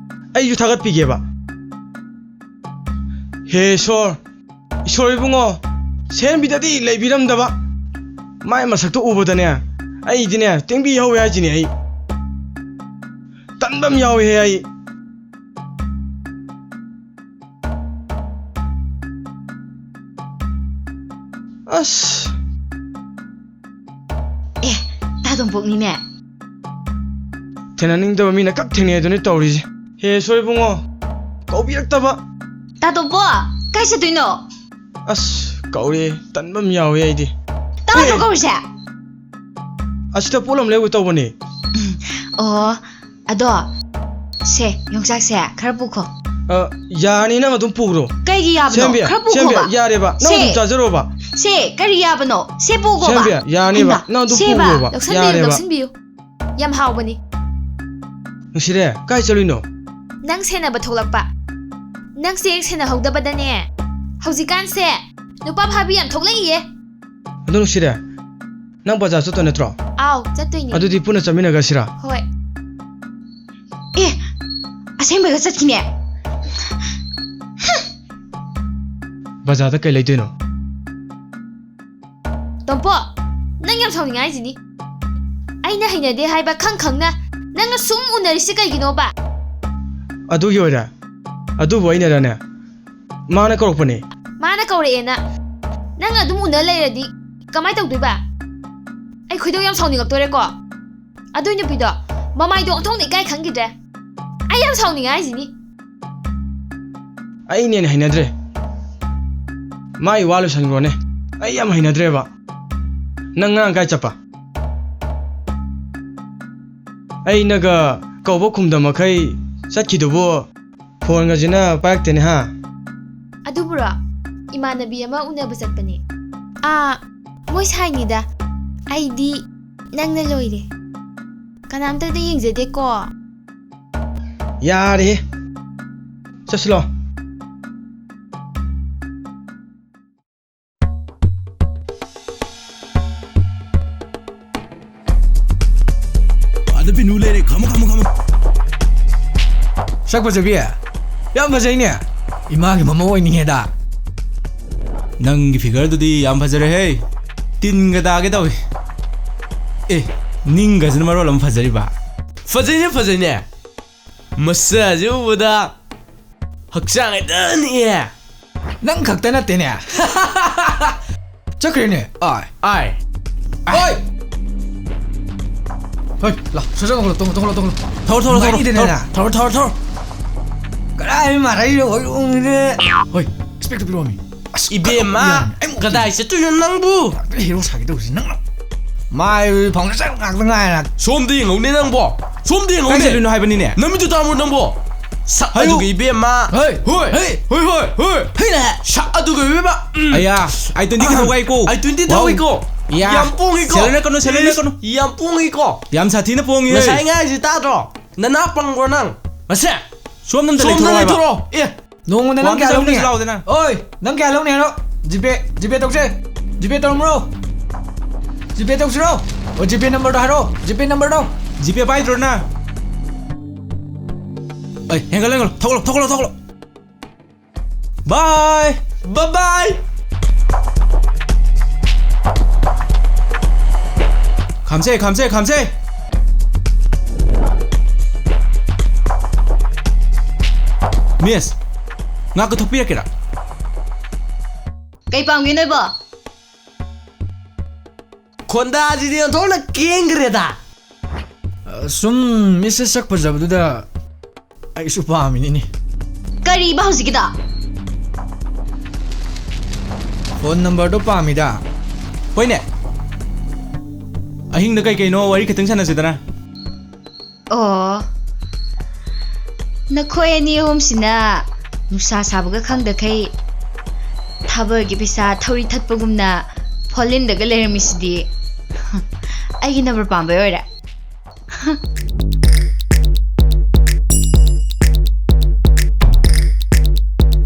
ꯑꯩꯁꯨ ꯊꯥꯒꯠꯄꯤꯒꯦꯕ꯫ ꯍꯦ ꯏꯁꯣꯔ, ꯏꯁꯣꯔ ꯏꯕꯨꯡꯉꯣ, ꯁꯦꯝꯕꯤꯗꯗꯤ ꯂꯩꯕꯤꯔꯝꯗꯕ꯫ ꯃꯥꯏ ꯃꯁꯛꯇꯣ ꯎꯕꯗꯅꯦ, ꯑꯩꯗꯤꯅꯦ ꯇꯦꯡꯕꯤ ꯍꯧꯋꯦ ꯍꯥꯏꯁꯤꯅꯦ ꯑꯩ꯫ ꯇꯟꯕ ꯑꯃ ꯌꯥꯎꯋꯦꯍꯦ ꯑꯩ꯫ ꯑꯁ꯫ ꯑꯦ, ꯇꯥ ꯇꯣꯝꯄꯣꯛꯅꯤꯅꯦ꯫ ꯊꯦꯡꯅꯅꯤꯡꯗꯕ ꯃꯤꯅ ꯀꯛ ꯊꯦꯡꯅꯩ ꯑꯗꯨꯅꯤ ꯇꯧꯔꯤꯁꯦ꯫ ꯍꯦ ꯏꯁꯣꯔ ꯏꯕꯨꯡꯉꯣ, ꯀꯧꯕꯤꯔꯛꯇꯕ꯫ ꯇꯥ ꯇꯣꯝꯄꯣꯛ, ꯀꯥꯏ ꯆꯠꯇꯣꯏꯅꯣ? ꯑꯁ, ꯀꯧꯔꯦ, ꯇꯟꯕ ꯑꯃ ꯌꯥꯎꯋꯦ ꯑꯩꯗꯤ꯫ ꯇꯥꯗ꯭ꯔꯣ ꯑꯦ! ꯀꯧꯔꯤꯁꯦ? ꯑꯁꯤꯗ ꯄꯣꯠ ꯑꯃ ꯂꯩꯔꯨꯒꯦ ꯇꯧꯕꯅꯦ꯫ ꯎꯝ, ꯑꯣ, ꯑꯗꯣ, ꯁꯦ, ꯌꯣꯡꯆꯥꯛꯁꯦ ꯈꯔ ꯄꯨꯈꯣ꯫ ꯑ, ꯌꯥꯔꯅꯤ, ꯅꯪ ꯑꯗꯨꯝ ꯄꯨꯈ꯭ꯔꯣ꯫ ꯀꯩꯒꯤ ꯌꯥꯕꯅꯣ? ꯁꯦꯝꯕꯤ, ꯈꯔ ꯁꯦꯝꯕꯤ, ꯄꯨꯈꯣꯕ꯫ ꯌꯥꯔꯦꯕ, ꯅꯪ ꯁꯦ, ꯑꯗꯨꯝ ꯆꯥꯖꯔꯣꯕ꯫ ꯁꯦ, ꯀꯔꯤ ꯌꯥꯕꯅꯣ? ꯁꯦ, ꯄꯨꯈꯣꯕ꯫ ꯁꯦꯝꯕꯤ, ꯌꯥꯔꯅꯤꯕ, ꯍꯩꯃꯥ, ꯅꯪ ꯑꯗꯨꯝ ꯁꯦꯕ, ꯄꯨꯈ꯭ꯔꯣꯕ, ꯂꯧꯁꯟꯕꯤꯌꯨ, ꯌꯥꯔꯦꯕ꯫ ꯂꯧꯁꯟꯕꯤꯌꯨ꯫ ꯌꯥꯝ ꯍꯥꯎꯕꯅꯤ꯫ ꯅꯨꯡꯁꯤꯔꯦ, ꯀꯥꯏ ꯆꯠꯂꯨꯏꯅꯣ? ꯅꯪ ꯁꯦꯟꯅꯕ ꯊꯣꯛꯂꯛꯄ꯫ ꯅꯪꯁꯦ ꯍꯦꯛ ꯁꯦꯟꯅꯍꯧꯗꯕꯗꯅꯦ, ꯍꯧꯖꯤꯛꯀꯥꯟꯁꯦ ꯅꯨꯄꯥ ꯐꯥꯕꯤ ꯌꯥꯝ ꯊꯣꯛꯂꯛꯏꯌꯦ꯫ ꯑꯗꯨ ꯅꯨꯡꯁꯤꯔꯦ, ꯅꯪ ꯕꯖꯥꯔ ꯆꯠꯇꯣꯏ ꯅꯠꯇ꯭ꯔꯣ? ꯑꯥꯎ, ꯆꯠꯇꯣꯏꯅꯦ꯫ ꯑꯗꯨꯗꯤ ꯄꯨꯟꯅ ꯆꯠꯃꯤꯟꯅꯈ꯭ꯔꯁꯤꯔꯥ? ꯍꯣꯏ꯫ ꯑꯦ, ꯑꯁꯦꯡꯕꯩꯒ ꯆꯠꯈꯤꯅꯦ꯫ ꯕꯖꯥꯔꯗ ꯀꯩ ꯂꯩꯗꯣꯏꯅꯣ? ꯁꯥꯎꯅꯤꯡꯉꯥꯏꯁꯤꯅꯤ꯫ ꯑꯩꯅ ꯍꯩꯅꯗꯦ ꯍꯥꯏꯕ ꯈꯪ ꯈꯪꯅ ꯅꯪꯅ ꯁꯨꯝ ꯎꯅꯔꯤꯁꯤ ꯀꯩꯒꯤꯅꯣꯕ? ꯑꯗꯨꯒꯤ ꯑꯣꯏꯔꯦ꯫ ꯑꯗꯨꯕꯨ ꯑꯩꯅꯔꯅꯦ? ꯃꯥꯅ ꯀꯧꯔꯛꯄꯅꯦ꯫ ꯃꯥꯅ ꯀꯧꯔꯛꯑꯦꯅ ꯅꯪ ꯑꯗꯨꯝ ꯎꯅ ꯂꯩꯔꯗꯤ ꯀꯃꯥꯏ ꯇꯧꯗꯣꯏꯕ? ꯑꯩ ꯈꯣꯏꯗꯧ ꯌꯥꯝ ꯁꯥꯎꯅꯤꯡꯉꯛꯇꯣꯔꯦꯀꯣ꯫ ꯑꯗꯨꯏ ꯅꯨꯄꯤꯗꯣ ꯃꯃꯥꯏꯗꯣ ꯑꯣꯟꯊꯣꯛꯅ ꯏꯀꯥꯏ ꯈꯪꯈꯤꯗ꯭ꯔꯦ꯫ ꯑꯩ ꯌꯥꯝ ꯁꯥꯎꯅꯤꯡꯉꯦ ꯍꯥꯏꯁꯤꯅꯤ꯫ ꯑꯩꯅꯦꯅ ꯍꯩꯅꯗ꯭ꯔꯦ꯫ ꯃꯥꯏ ꯋꯥ ꯂꯣꯏꯁꯟꯈ꯭ꯔꯣꯅꯦ꯫ ꯑꯩ ꯌꯥꯝ ꯍꯩꯅꯗ꯭ꯔꯦꯕ꯫ ꯅꯪ ꯉꯔꯥꯡ ꯀꯥꯏ ꯆꯠꯄ? ꯑꯩꯅꯒ ꯀꯧꯕ ꯈꯨꯝꯗ ꯃꯈꯩ ꯆꯠꯈꯤꯗꯨꯕꯨ ꯐꯣꯟꯒꯁꯤꯅ ꯄꯥꯏꯔꯛꯇꯦꯅꯦ ꯍꯥ? ꯑꯗꯨꯕꯨꯔꯣ? ꯏꯃꯥꯟꯅꯕꯤ ꯑꯃ ꯎꯅꯕ ꯆꯠꯄꯅꯦ꯫ ꯑꯥ, ꯃꯣꯏ ꯁꯥꯏꯅꯤꯗ꯫ ꯑꯩꯗꯤ ꯅꯪꯅ ꯂꯣꯏꯔꯦ꯫ ꯀꯅꯥꯝꯇꯗ ꯌꯦꯡꯖꯗꯦꯀꯣ꯫ ꯌꯥꯔꯦꯍꯦ꯫ ꯆꯠꯁꯤꯂꯣ꯫ ꯑꯗ ꯄꯤꯅꯨ ꯂꯩꯔꯦ꯫ ꯈꯥꯝꯃꯣ, ꯈꯥꯝꯃꯣ, ꯈꯥꯝꯃꯣ꯫ ꯁꯛ ꯐꯖꯕꯤ, ꯌꯥꯝ ꯐꯖꯩꯅꯦ꯫ ꯏꯃꯥꯒꯤ ꯃꯃꯧ ꯑꯣꯏꯅꯤꯡꯉꯦꯗ꯫ ꯅꯪꯒꯤ figureꯗꯨꯗꯤ ꯌꯥꯝ ꯐꯖꯔꯦꯍꯦ꯫ ꯇꯤꯟꯒ ꯇꯥꯒꯦ ꯇꯧꯏ꯫ ꯑꯦ, ꯅꯤꯡꯒꯁꯤꯅ ꯃꯔꯣꯜ ꯑꯃ ꯐꯖꯔꯤꯕ꯫ ꯐꯖꯩꯅꯦ, ꯐꯖꯩꯅꯦ꯫ ꯃꯁꯛꯁꯦ ꯎꯕꯗ ꯍꯛꯆꯥꯡ ꯍꯦꯛꯇ ꯅꯤꯛꯑꯦ꯫ ꯅꯪ ꯈꯛꯇ ꯅꯠꯇꯦꯅꯦ꯫ ꯆꯠꯈ꯭ꯔꯦꯅꯦ꯫ ꯑꯥꯏ꯫ ꯑꯥꯏ꯫ ꯑꯥꯏ꯫ ꯍꯣꯏ, ꯂꯥ, ꯁꯠ ꯁꯠ ꯇꯣꯡꯈꯠꯂꯣ, ꯇꯣꯡꯈꯠꯂꯣ, ꯇꯣꯡꯈꯠꯂꯣ, ꯇꯣꯡꯈꯠꯂꯣ꯫ ꯊꯧꯔꯣ, ꯊꯧꯔꯣ, ꯊꯧꯔꯣ, ꯃꯥꯏꯗꯅꯦ ꯊꯧꯔꯣ, ꯅꯪ꯫ ꯊꯧꯔꯣ, ꯊꯧꯔꯣ, ꯊꯧꯔꯣ꯫ ꯀꯗꯥꯏ ꯃꯥꯔꯩꯅꯣ, ꯍꯣꯏꯔꯣꯡꯁꯦ꯫ ꯍꯣꯏ, respectꯇꯣ ꯄꯤꯔꯛꯑꯣꯃꯤ꯫ ꯑꯁ, ꯏꯕꯦꯝꯃ, ꯌꯥꯝ, ꯑꯩ ꯀꯗꯥꯏ ꯆꯠꯇꯣꯏꯅꯣ ꯅꯪꯕꯨ? ꯍꯦꯔꯣ ꯁꯥꯒꯦ ꯇꯧꯕꯁꯤ ꯅꯪꯅ꯫ ꯃꯥꯏ foundation ꯉꯥꯛꯇ ꯉꯥꯏꯔꯦ꯫ ꯁꯣꯝꯗ ꯌꯦꯡꯍꯧꯅꯦ ꯅꯪꯕꯣ, ꯁꯣꯝꯗ ꯀꯥꯏ ꯌꯦꯡꯍꯧꯅꯦ꯫ ꯆꯠꯂꯤꯅꯣ ꯍꯥꯏꯕꯅꯤꯅꯦ? ꯅꯨꯃꯤꯠꯇꯨ ꯇꯥꯃꯣ ꯅꯪꯕꯣ꯫ ꯁꯛ ꯍꯥꯏꯌꯨ꯫ ꯑꯗꯨꯒ ꯏꯕꯦꯝꯃ꯫ ꯍꯣꯏ꯫ ꯍꯣꯏ꯫ ꯍꯣꯏ꯫ ꯍꯣꯏ, ꯍꯣꯏ, ꯍꯣꯏ꯫ ꯍꯩꯅꯦ꯫ ꯁꯛ ꯑꯗꯨꯒ ꯏꯕꯦꯝꯃ꯫ ꯎꯝ꯫ ꯑꯌꯥ, I twenty ꯊꯧꯒꯥꯏꯀꯣ꯫ I twenty ꯋꯥꯎ꯫ ꯊꯧꯏꯀꯣ꯫ ꯌꯥ꯫ ꯌꯥꯝ ꯄꯣꯡꯉꯤꯀꯣ꯫ ꯁꯦꯂꯦꯟ ꯅꯠꯀꯅꯨ, ꯁꯦꯂꯦꯟ ꯅꯠꯀꯅꯨ꯫ ꯌꯥꯝ ꯄꯣꯡꯉꯤꯀꯣ꯫ ꯌꯥꯝ ꯁꯥꯊꯤꯅ ꯄꯣꯡꯉꯤ, ꯉꯁꯥꯏ ꯍꯦ꯫ ꯉꯥꯡꯉꯤꯁꯤ ꯇꯥꯗ꯭ꯔꯣ? ꯅꯅꯥ ꯄꯪꯕ꯭ꯔꯣ ꯅꯪ? ꯃꯁꯦ꯫ ꯁꯣꯝꯗ ꯑꯝꯇ ꯁꯣꯝꯗ ꯂꯩꯊꯣꯔꯛꯑꯣ ꯍꯥꯏꯕ꯫ ꯂꯩꯊꯣꯔꯛꯑꯣ꯫ ꯑꯦ꯫ ꯅꯣꯡꯃꯗ ꯅꯪ ꯋꯥꯀꯤꯡ ꯀꯌꯥ ꯆꯠꯃꯤꯟꯅꯁꯤ ꯂꯧꯅꯤ? ꯂꯥꯎꯗꯅ꯫ ꯑꯣꯏ, ꯅꯪ ꯀꯌꯥ ꯂꯧꯅꯤ ꯍꯥꯏꯔꯣ? GPay, GPay ꯇꯧꯁꯦ꯫ GPay ꯇꯧꯔꯝꯕ꯭ꯔꯣ? GPay ꯇꯧꯁꯤꯔꯣ? ꯑꯣ, GPay numberꯗꯣ ꯍꯥꯏꯔꯣ꯫ GPay numberꯗꯣ꯫ GPay ꯄꯥꯏꯗ꯭ꯔꯣ ꯅꯪ? ꯑꯩ, ꯍꯦꯟꯒꯠꯂꯣ, ꯍꯦꯟꯒꯠꯂꯣ꯫ ꯊꯧꯒꯠꯂꯣ, ꯊꯧꯒꯠꯂꯣ, ꯊꯧꯒꯠꯂꯣ꯫ Bye꯫ Bye bye꯫ ꯈꯥꯝꯁꯦ, ꯈꯥꯝꯁꯦ, ꯈꯥꯝꯁꯦ! ꯃꯤꯁ, ꯉꯥ ꯀꯛꯊꯠꯄꯤꯔꯛꯀꯦꯔꯥ? ꯀꯩ ꯄꯥꯝꯒꯦ ꯅꯣꯏꯕꯣ? ꯈꯣꯟꯗꯥꯁꯤꯗꯤ ꯑꯣꯟꯊꯣꯛꯅ ꯀꯦꯟꯈ꯭ꯔꯦꯗ꯫ ꯑ, ꯁꯨꯝ ꯃꯤꯁꯁꯦ ꯁꯛ ꯐꯖꯕꯗꯨꯗ ꯑꯩꯁꯨ ꯄꯥꯝꯃꯤꯅꯤꯅꯦ꯫ ꯀꯔꯤꯕ ꯍꯧꯖꯤꯛꯀꯤꯗꯣ? ꯐꯣꯟ ꯅꯝꯕꯔꯗꯣ ꯄꯥꯝꯃꯤꯗ꯫ ꯍꯣꯏꯅꯦ꯫ ꯑꯍꯤꯡꯗ ꯀꯩ ꯀꯩꯅꯣ ꯋꯥꯔꯤ ꯈꯤꯇꯪ ꯁꯥꯟꯅꯁꯤꯗꯅ꯫ ꯑꯣ, ꯅꯈꯣꯏ ꯑꯅꯤ ꯑꯍꯨꯝꯁꯤꯅ ꯅꯨꯡꯁꯥ ꯁꯥꯕꯒ ꯈꯪꯗꯈꯩ ꯊꯥꯕꯜꯒꯤ ꯄꯩꯁꯥ ꯊꯧꯔꯤ ꯊꯠꯄꯒꯨꯝꯅ ꯐꯣꯂꯤꯟꯗꯒ ꯂꯩꯔꯝꯃꯤꯁꯤꯗꯤ꯫ ꯑꯩꯒꯤ ꯅꯝꯕꯔ ꯄꯥꯝꯕꯩ ꯑꯣꯏꯔꯦ꯫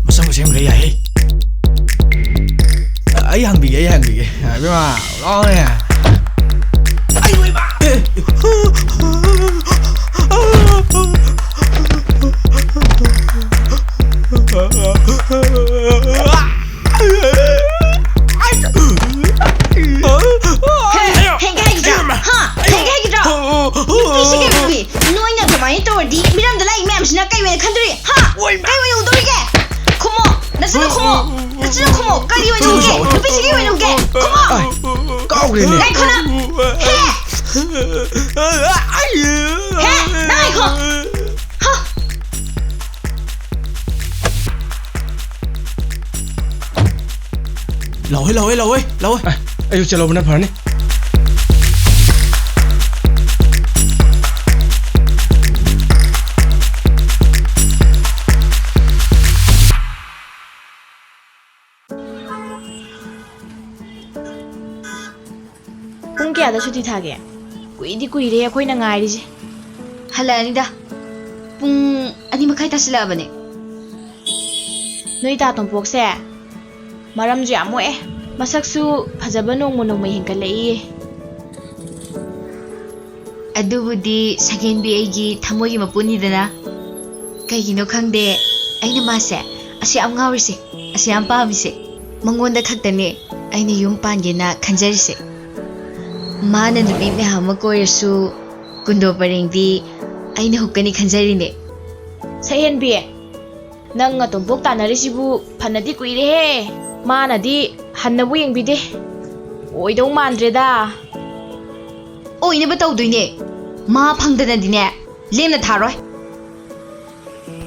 ꯃꯁꯝ ꯁꯦꯝꯈ꯭ꯔꯦ ꯌꯥꯏꯍꯦ꯫ ꯑꯩ ꯍꯪꯕꯤꯒꯦ, ꯑꯩ ꯍꯪꯕꯤꯒꯦ꯫ ꯏꯕꯦꯝꯃ, ꯂꯥꯎꯅꯦ꯫ ꯑꯩ ꯑꯣꯏꯕ꯫ ꯑꯦ꯫ ꯍꯦ, ꯍꯦꯡꯒꯦ ꯍꯥꯏꯈꯤꯗ꯭ꯔꯥ? ꯍꯥ? ꯍꯦꯡꯒꯦ ꯍꯥꯏꯈꯤꯗ꯭ꯔꯥ? ꯅꯨꯄꯤꯁꯤ ꯀꯩ ꯅꯨꯄꯤ? ꯅꯣꯏꯅ ꯑꯗꯨꯃꯥꯏꯅ ꯇꯧꯔꯗꯤ ꯃꯤꯔꯝꯗ ꯂꯥꯛꯏ ꯃꯌꯥꯝꯁꯤꯅ ꯀꯩ ꯑꯣꯏꯅ ꯈꯟꯗꯣꯔꯤ? ꯍꯥ? ꯀꯩ ꯑꯣꯏꯅ ꯎꯗꯣꯔꯤꯒꯦ? ꯈꯨꯝꯃꯣ! ꯅꯆꯤꯟꯗꯣ ꯈꯨꯝꯃꯣ! ꯅꯆꯤꯟꯗꯣ ꯈꯨꯝꯃꯣ! ꯀꯔꯤ ꯑꯣꯏꯅ ꯎꯒꯦ? ꯅꯨꯄꯤꯁꯤ ꯀꯩ ꯑꯣꯏꯅ ꯎꯒꯦ? ꯈꯨꯝꯃꯣ! ꯑꯥꯏ, ꯀꯥꯎꯈ꯭ꯔꯦꯅꯦ꯫ ꯉꯥꯏꯈꯣ ꯅꯪ! ꯍꯦ! ꯍꯦ! ꯅꯪ ꯉꯥꯏꯈꯣ! ꯍꯥ! ꯂꯥꯛꯑꯣꯍꯦ, ꯂꯥꯛꯑꯣꯍꯦ, ꯂꯥꯛꯑꯣꯍꯦ, ꯂꯥꯛꯑꯣꯍꯦ꯫ ꯑ, ꯑꯩꯁꯨ ꯆꯠꯍꯧꯕꯅ ꯐꯔꯅꯤ꯫ ꯄꯨꯡ ꯀꯌꯥꯗ ꯁꯨꯇꯤ ꯊꯥꯒꯦ? ꯀꯨꯏꯗꯤ ꯀꯨꯏꯔꯦ ꯑꯩꯈꯣꯏꯅ ꯉꯥꯏꯔꯤꯁꯦ꯫ ꯍꯜꯂꯛꯑꯅꯤꯗ꯫ ꯄꯨꯡ ꯑꯅꯤ ꯃꯈꯥꯏ ꯇꯥꯁꯤꯜꯂꯛꯑꯕꯅꯦ꯫ ꯅꯣꯏ ꯇꯥ ꯇꯣꯝꯄꯣꯛꯁꯦ ꯃꯔꯝꯁꯨ ꯌꯥꯝ ꯃꯣꯛꯑꯦ꯫ ꯃꯁꯛꯁꯨ ꯐꯖꯕ ꯅꯣꯡꯃ ꯅꯣꯡꯃ ꯍꯦꯟꯒꯠꯂꯛꯏꯌꯦ꯫ ꯑꯗꯨꯕꯨꯗꯤ ꯁꯛꯍꯦꯟꯕꯤ ꯑꯩꯒꯤ ꯊꯃꯣꯏꯒꯤ ꯃꯄꯨꯅꯤꯗꯅ꯫ ꯀꯩꯒꯤꯅꯣ ꯈꯪꯗꯦ, ꯑꯩꯅ ꯃꯥꯁꯦ ꯑꯁꯨꯛ ꯌꯥꯝ ꯉꯥꯎꯔꯤꯁꯦ, ꯑꯁꯨꯛ ꯌꯥꯝ ꯄꯥꯝꯃꯤꯁꯦ꯫ ꯃꯉꯣꯟꯗ ꯈꯛꯇꯅꯦ ꯑꯩꯅ ꯌꯨꯝ ꯄꯥꯟꯒꯦꯅ ꯈꯟꯖꯔꯤꯁꯦ꯫ ꯃꯥꯅ ꯅꯨꯄꯤ ꯃꯌꯥꯝ ꯑꯃ ꯀꯣꯏꯔꯁꯨ ꯀꯨꯟꯗꯣ ꯄꯔꯦꯡꯗꯤ ꯑꯩꯅ ꯍꯨꯛꯀꯅꯤ ꯈꯟꯖꯔꯤꯅꯦ꯫ ꯁꯛꯍꯦꯟꯕꯤ, ꯅꯪ ꯇꯣꯝꯄꯣꯛ ꯇꯥꯟꯅꯔꯤꯁꯤꯕꯨ ꯐꯅꯗꯤ ꯀꯨꯏꯔꯦꯍꯦ꯫ ꯃꯥꯅꯗꯤ ꯍꯟꯅꯕꯨ ꯌꯦꯡꯕꯤꯗꯦ꯫ ꯑꯣꯏꯗꯧ ꯃꯥꯟꯗ꯭ꯔꯦꯗ꯫ ꯑꯣꯏꯅꯕ ꯇꯧꯗꯣꯏꯅꯦ꯫ ꯃꯥ ꯐꯪꯗꯅꯗꯤꯅꯦ, ꯂꯦꯝꯅ ꯊꯥꯔꯣꯏ꯫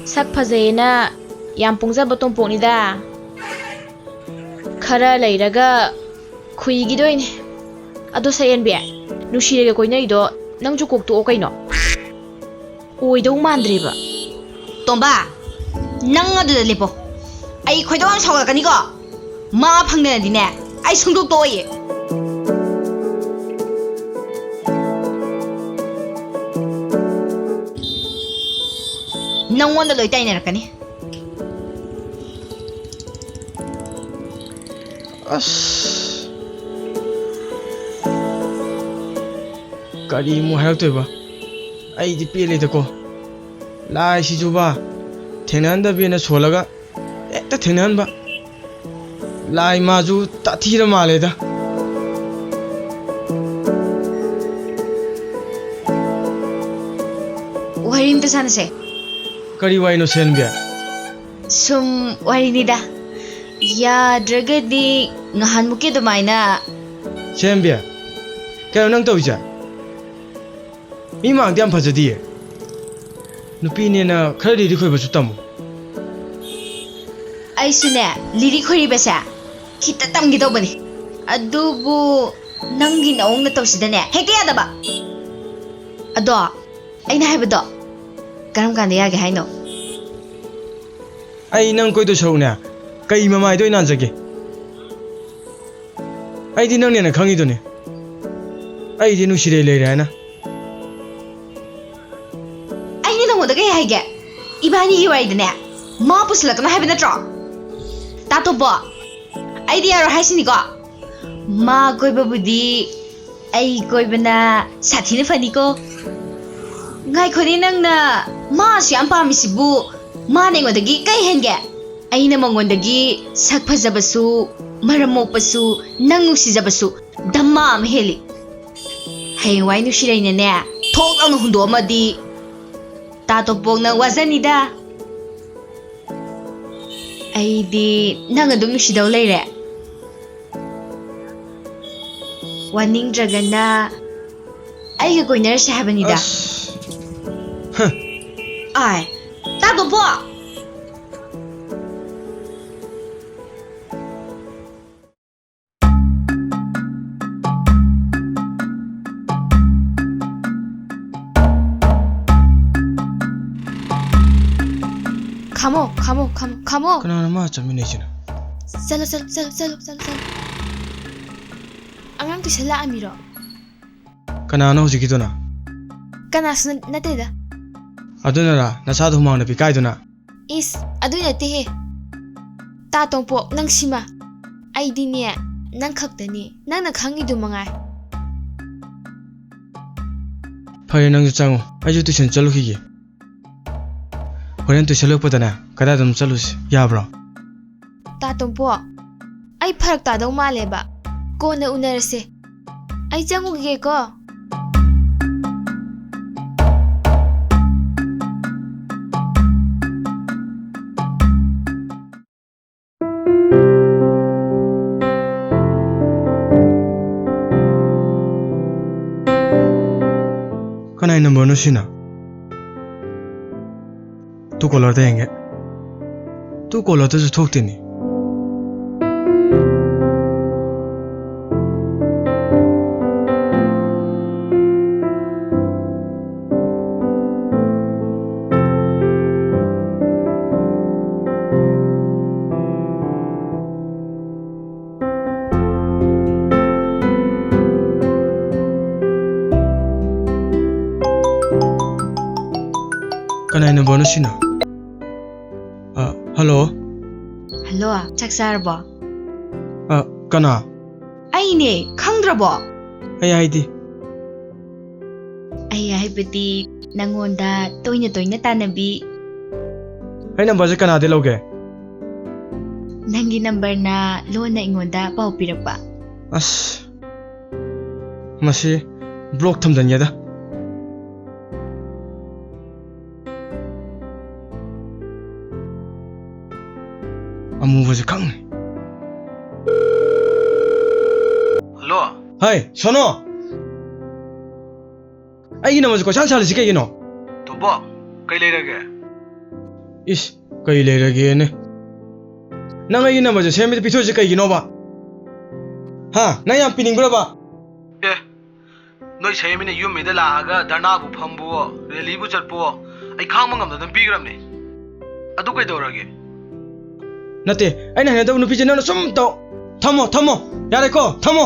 ꯁꯛ ꯐꯖꯩꯌꯦꯅ ꯌꯥꯝ ꯄꯣꯡꯖꯕ ꯇꯣꯝꯄꯣꯛꯅꯤꯗ꯫ ꯈꯔ ꯂꯩꯔꯒ ꯈꯨꯏꯈꯤꯗꯣꯏꯅꯦ꯫ ꯑꯗꯣ ꯁꯛꯍꯦꯟꯕꯤ, ꯅꯨꯡꯁꯤꯔꯒ ꯀꯣꯏꯅꯔꯤꯗꯣ ꯅꯪꯁꯨ ꯀꯣꯛꯇꯣꯛꯑꯣ ꯀꯩꯅꯣ꯫ ꯑꯣꯏꯗꯧ ꯃꯥꯟꯗ꯭ꯔꯦꯕ꯫ ꯇꯣꯝꯕ, ꯅꯪ ꯑꯗꯨꯗ ꯂꯦꯞꯄꯣ꯫ ꯑꯩ ꯈꯣꯏꯗꯧ ꯌꯥꯝ ꯁꯥꯎꯒꯠꯂꯛꯀꯅꯤꯀꯣ꯫ ꯃꯥ ꯐꯪꯗꯅꯗꯤꯅꯦ, ꯑꯩ ꯁꯨꯡꯇꯣꯛ ꯇꯣꯛꯑꯣꯏꯌꯦ꯫ ꯅꯪꯉꯣꯟꯗ ꯂꯣꯏ ꯇꯥꯏꯅꯔꯛꯀꯅꯤ꯫ ꯑꯁ꯫ ꯀꯔꯤ ꯑꯃꯨꯛ ꯍꯥꯏꯔꯛꯇꯣꯏꯕ? ꯑꯩꯗꯤ ꯄꯦꯜꯂꯦꯗꯀꯣ꯫ ꯂꯥꯏꯁꯤꯁꯨꯕ, ꯊꯦꯡꯅꯍꯟꯗꯕꯤꯅ ꯁꯣꯜꯂꯒ ꯍꯦꯛꯇ ꯊꯦꯡꯅꯍꯟꯕ꯫ ꯂꯥꯏ ꯃꯥꯁꯨ ꯇꯥꯊꯤꯔ ꯃꯥꯜꯂꯦꯗ꯫ ꯋꯥꯔꯤ ꯑꯝꯇ ꯁꯥꯟꯅꯁꯦ꯫ ꯀꯔꯤ ꯋꯥꯔꯤꯅꯣ, ꯁꯦꯟꯕꯤ? ꯁꯨꯝ ꯋꯥꯔꯤꯅꯤꯗ꯫ ꯌꯥꯗ꯭ꯔꯒꯗꯤ ꯉꯍꯥꯟꯃꯨꯛꯀꯤ ꯑꯗꯨꯃꯥꯏꯅ꯫ ꯁꯦꯟꯕꯤ, ꯀꯩꯅꯣ ꯅꯪ ꯇꯧꯔꯤꯁꯦ? ꯃꯤ ꯃꯥꯡꯗ ꯌꯥꯝ ꯐꯖꯗꯤꯌꯦ꯫ ꯅꯨꯄꯤꯅꯦꯅ ꯈꯔ ꯂꯤꯔꯤꯛ ꯍꯩꯕꯁꯨ ꯇꯝꯃꯨ꯫ ꯑꯩꯁꯨꯅꯦ, ꯂꯤꯔꯤꯛ ꯍꯩꯕꯁꯦ ꯈꯤꯇ ꯇꯝꯒꯦ ꯇꯧꯕꯅꯤ꯫ ꯑꯗꯨꯕꯨ ꯅꯪꯒꯤ ꯅꯑꯣꯡ ꯅꯇꯧꯁꯤꯗꯅꯦ ꯍꯦꯛꯇ ꯌꯥꯗꯕ꯫ ꯑꯗꯣ ꯑꯩꯅ ꯍꯥꯏꯕꯗꯣ ꯀꯔꯝ ꯀꯥꯟꯗ ꯌꯥꯒꯦ ꯍꯥꯏꯅꯣ? ꯑꯩ ꯅꯪ ꯀꯣꯏꯗꯧ ꯁꯔꯨꯛꯅꯦ, ꯀꯩ ꯃꯃꯥꯏꯗ ꯑꯣꯏꯅ ꯅꯥꯟꯖꯒꯦ? ꯑꯩꯗꯤ ꯅꯪꯅꯦꯅ ꯈꯪꯉꯤꯗꯨꯅꯤ꯫ ꯑꯩꯗꯤ ꯅꯨꯡꯁꯤꯔꯦ ꯂꯩꯔꯦ ꯍꯥꯏꯅ꯫ ꯑꯩꯅ ꯅꯪꯉꯣꯟꯗ ꯀꯩ ꯍꯥꯏꯒꯦ? ꯏꯕꯥꯅꯤꯒꯤ ꯋꯥꯔꯤꯗꯅꯦ ꯃꯥ ꯄꯨꯁꯤꯜꯂꯛꯀꯅꯣ ꯍꯥꯏꯕ ꯅꯠꯇ꯭ꯔꯣ? ꯇꯥꯇꯣꯝꯕꯣ, ꯑꯩꯗꯤ ꯌꯥꯔꯣꯏ ꯍꯥꯏꯁꯤꯅꯤꯀꯣ꯫ ꯃꯥ ꯀꯣꯏꯕꯕꯨꯗꯤ ꯑꯩ ꯀꯣꯏꯕꯅ ꯁꯥꯊꯤꯅ ꯐꯅꯤꯀꯣ꯫ ꯉꯥꯏꯈꯣꯅꯦ, ꯅꯪꯅ ꯃꯥ ꯑꯁꯨꯛ ꯌꯥꯝ ꯄꯥꯝꯃꯤꯁꯤꯕꯨ ꯃꯥꯅ ꯑꯩꯉꯣꯟꯗꯒꯤ ꯀꯩ ꯍꯦꯟꯒꯦ? ꯑꯩꯅ ꯃꯉꯣꯟꯗꯒꯤ ꯁꯛ ꯐꯖꯕꯁꯨ, ꯃꯔꯝ ꯃꯣꯛꯄꯁꯨ, ꯅꯪ ꯅꯨꯡꯁꯤꯖꯕꯁꯨ ꯙꯝꯃꯥ ꯑꯃ ꯍꯦꯜꯂꯤ꯫ ꯍꯌꯦꯡꯋꯥꯏ ꯅꯨꯡꯁꯤꯔꯩꯅꯅꯦ, ꯊꯣꯛ ꯂꯥꯎꯅ ꯍꯨꯟꯗꯣꯛꯑꯝꯃꯗꯤ ꯇꯥ ꯇꯣꯝꯄꯣꯛ ꯅꯪ ꯋꯥꯖꯅꯤꯗ꯫ ꯑꯩꯗꯤ ꯅꯪ ꯑꯗꯨꯝ ꯅꯨꯡꯁꯤꯗꯧ ꯂꯩꯔꯦ꯫ ꯋꯥꯅꯤꯡꯗ꯭ꯔꯒꯅ ꯑꯩꯒ ꯀꯣꯏꯅꯔꯁꯦ ꯍꯥꯏꯕꯅꯤꯗ꯫ ꯑꯁ꯫ ꯍ꯫ ꯑꯥꯏ, ꯇꯥ ꯇꯣꯝꯄꯣꯛ! ꯈꯥꯃꯣ, ꯈꯥꯃꯣ, ꯈꯥꯃꯣ, ꯈꯥꯃꯣ꯫ ꯀꯅꯥꯅꯣ ꯃꯥ ꯆꯠꯃꯤꯟꯅꯩꯁꯤꯅ? ꯆꯠꯂꯣ, ꯆꯠꯂꯣ, ꯆꯠꯂꯣ, ꯆꯠꯂꯣ, ꯆꯠꯂꯣ, ꯆꯠꯂꯣ꯫ ꯑꯉꯥꯡ ꯇꯨꯏꯁꯟ ꯂꯥꯛꯑꯝꯃꯤꯔꯣ? ꯀꯅꯥꯅꯣ ꯍꯧꯖꯤꯛꯀꯤꯗꯨꯅ? ꯀꯅꯥꯁꯨ ꯅꯠ-, ꯅꯠꯇꯦꯗ꯫ ꯑꯗꯨꯅꯔꯥ ꯅꯁꯥꯗꯣ ꯍꯨꯃꯥꯡꯅ ꯄꯤꯀꯥꯏꯗꯨꯅ? ꯏꯁ, ꯑꯗꯨꯏ ꯅꯠꯇꯦꯍꯦ꯫ ꯇꯥ ꯇꯣꯝꯄꯣꯛ, ꯅꯪ ꯁꯤꯃ꯫ ꯑꯩꯗꯤꯅꯦ, ꯅꯪ ꯈꯛꯇꯅꯤ꯫ ꯅꯪꯅ ꯈꯪꯉꯤꯗꯨ ꯃꯉꯥꯏ꯫ ꯐꯔꯦ, ꯅꯪꯁꯨ ꯆꯪꯉꯣ꯫ ꯑꯩꯁꯨ ꯇꯨꯏꯁꯟ ꯆꯠꯂꯨꯈꯤꯒꯦ꯫ ꯍꯣꯔꯦꯟ ꯇꯨꯏꯁꯟ ꯂꯣꯏꯔꯛꯄꯗꯅꯦ, ꯀꯗꯥꯏꯗ ꯑꯗꯨꯝ ꯆꯠꯂꯨꯁꯤ, ꯌꯥꯕ꯭ꯔꯣ? ꯇꯥ ꯇꯣꯝꯄꯣꯛ, ꯑꯩ ꯐꯔꯛ ꯇꯥꯗꯧ ꯃꯥꯜꯂꯦꯕ꯫ ꯀꯣꯟꯅ ꯎꯅꯔꯁꯦ꯫ ꯑꯩ ꯆꯪꯉꯨꯈꯤꯒꯦꯀꯣ꯫ ꯀꯅꯥꯏ ꯅꯝꯕꯔꯅꯣ ꯁꯤꯅ? ꯇꯨ ꯀꯣꯂꯔꯗ ꯌꯦꯡꯒꯦ꯫ ꯇꯨ ꯀꯣꯂꯔꯗꯁꯨ ꯊꯣꯛꯇꯦꯅꯦ꯫ ꯀꯅꯥꯏ ꯅꯝꯕꯔꯅꯣ ꯁꯤꯅ? ꯑ, ꯍꯜꯂꯣ꯫ ꯍꯜꯂꯣ, ꯆꯥꯛ ꯆꯥꯔꯕꯣ? ꯑ, ꯀꯅꯥ? ꯑꯩꯅꯦ, ꯈꯪꯗ꯭ꯔꯕꯣ? ꯑꯩ ꯍꯥꯏꯗꯤ? ꯑꯩ ꯍꯥꯏꯕꯗꯤ ꯅꯪꯉꯣꯟꯗ ꯇꯣꯏꯅ ꯇꯣꯏꯅ ꯇꯥꯟꯅꯕꯤ꯫ ꯑꯩ ꯅꯝꯕꯔꯁꯦ ꯀꯅꯥꯗꯩ ꯂꯧꯒꯦ? ꯅꯪꯒꯤ ꯅꯝꯕꯔꯅ ꯂꯣꯟꯅ ꯑꯩꯉꯣꯟꯗ ꯄꯥꯎ ꯄꯤꯔꯛꯄ꯫ ꯑꯁ, ꯃꯁꯤ ꯕ꯭ꯂꯣꯛ ꯊꯝꯖꯟꯒꯦꯗ꯫ ꯑꯃꯨꯕꯁꯦ ꯈꯪꯅꯤ꯫ ꯍꯜꯂꯣ꯫ ꯍꯥꯏ, ꯁꯣꯅꯣ꯫ ꯑꯩꯒꯤ ꯅꯝꯕꯔꯁꯦ ꯀꯣꯏꯁꯥꯟ ꯁꯥꯜꯂꯤꯁꯤ ꯀꯩꯒꯤꯅꯣ? ꯇꯣꯝꯕꯣ, ꯀꯩ ꯂꯩꯔꯒꯦ? ꯏꯁ, ꯀꯩ ꯂꯩꯔꯒꯦꯅꯦ? ꯅꯪ ꯑꯩꯒꯤ ꯅꯝꯕꯔꯁꯦ ꯁꯦꯝꯕꯗ ꯄꯤꯊꯣꯛꯏꯁꯦ ꯀꯩꯒꯤꯅꯣꯕ? ꯍꯥ? ꯅꯪ ꯌꯥꯝ ꯄꯤꯅꯤꯡꯕ꯭ꯔꯕ? ꯑꯦ, ꯅꯣꯏ ꯁꯦꯝꯃꯤꯅ ꯌꯨꯝ ꯃꯤꯗ ꯂꯥꯛꯑꯒ ꯙꯔꯅꯥꯕꯨ ꯐꯝꯕꯨꯑꯣ, ꯔꯦꯂꯤꯕꯨ ꯆꯠꯄꯨꯑꯣ, ꯑꯩ ꯈꯥꯡꯕ ꯉꯝꯗꯗꯅ ꯄꯤꯈ꯭ꯔꯕꯅꯦ꯫ ꯑꯗꯨ ꯀꯩꯗꯧꯔꯒꯦ? ꯅꯠꯇꯦ, ꯑꯩꯅ ꯍꯩꯅꯗꯕ ꯅꯨꯄꯤꯁꯦ ꯅꯪꯅ ꯁꯨꯝ ꯇꯧ꯫ ꯊꯝꯃꯣ, ꯊꯝꯃꯣ꯫ ꯌꯥꯔꯦꯀꯣ? ꯊꯝꯃꯣ꯫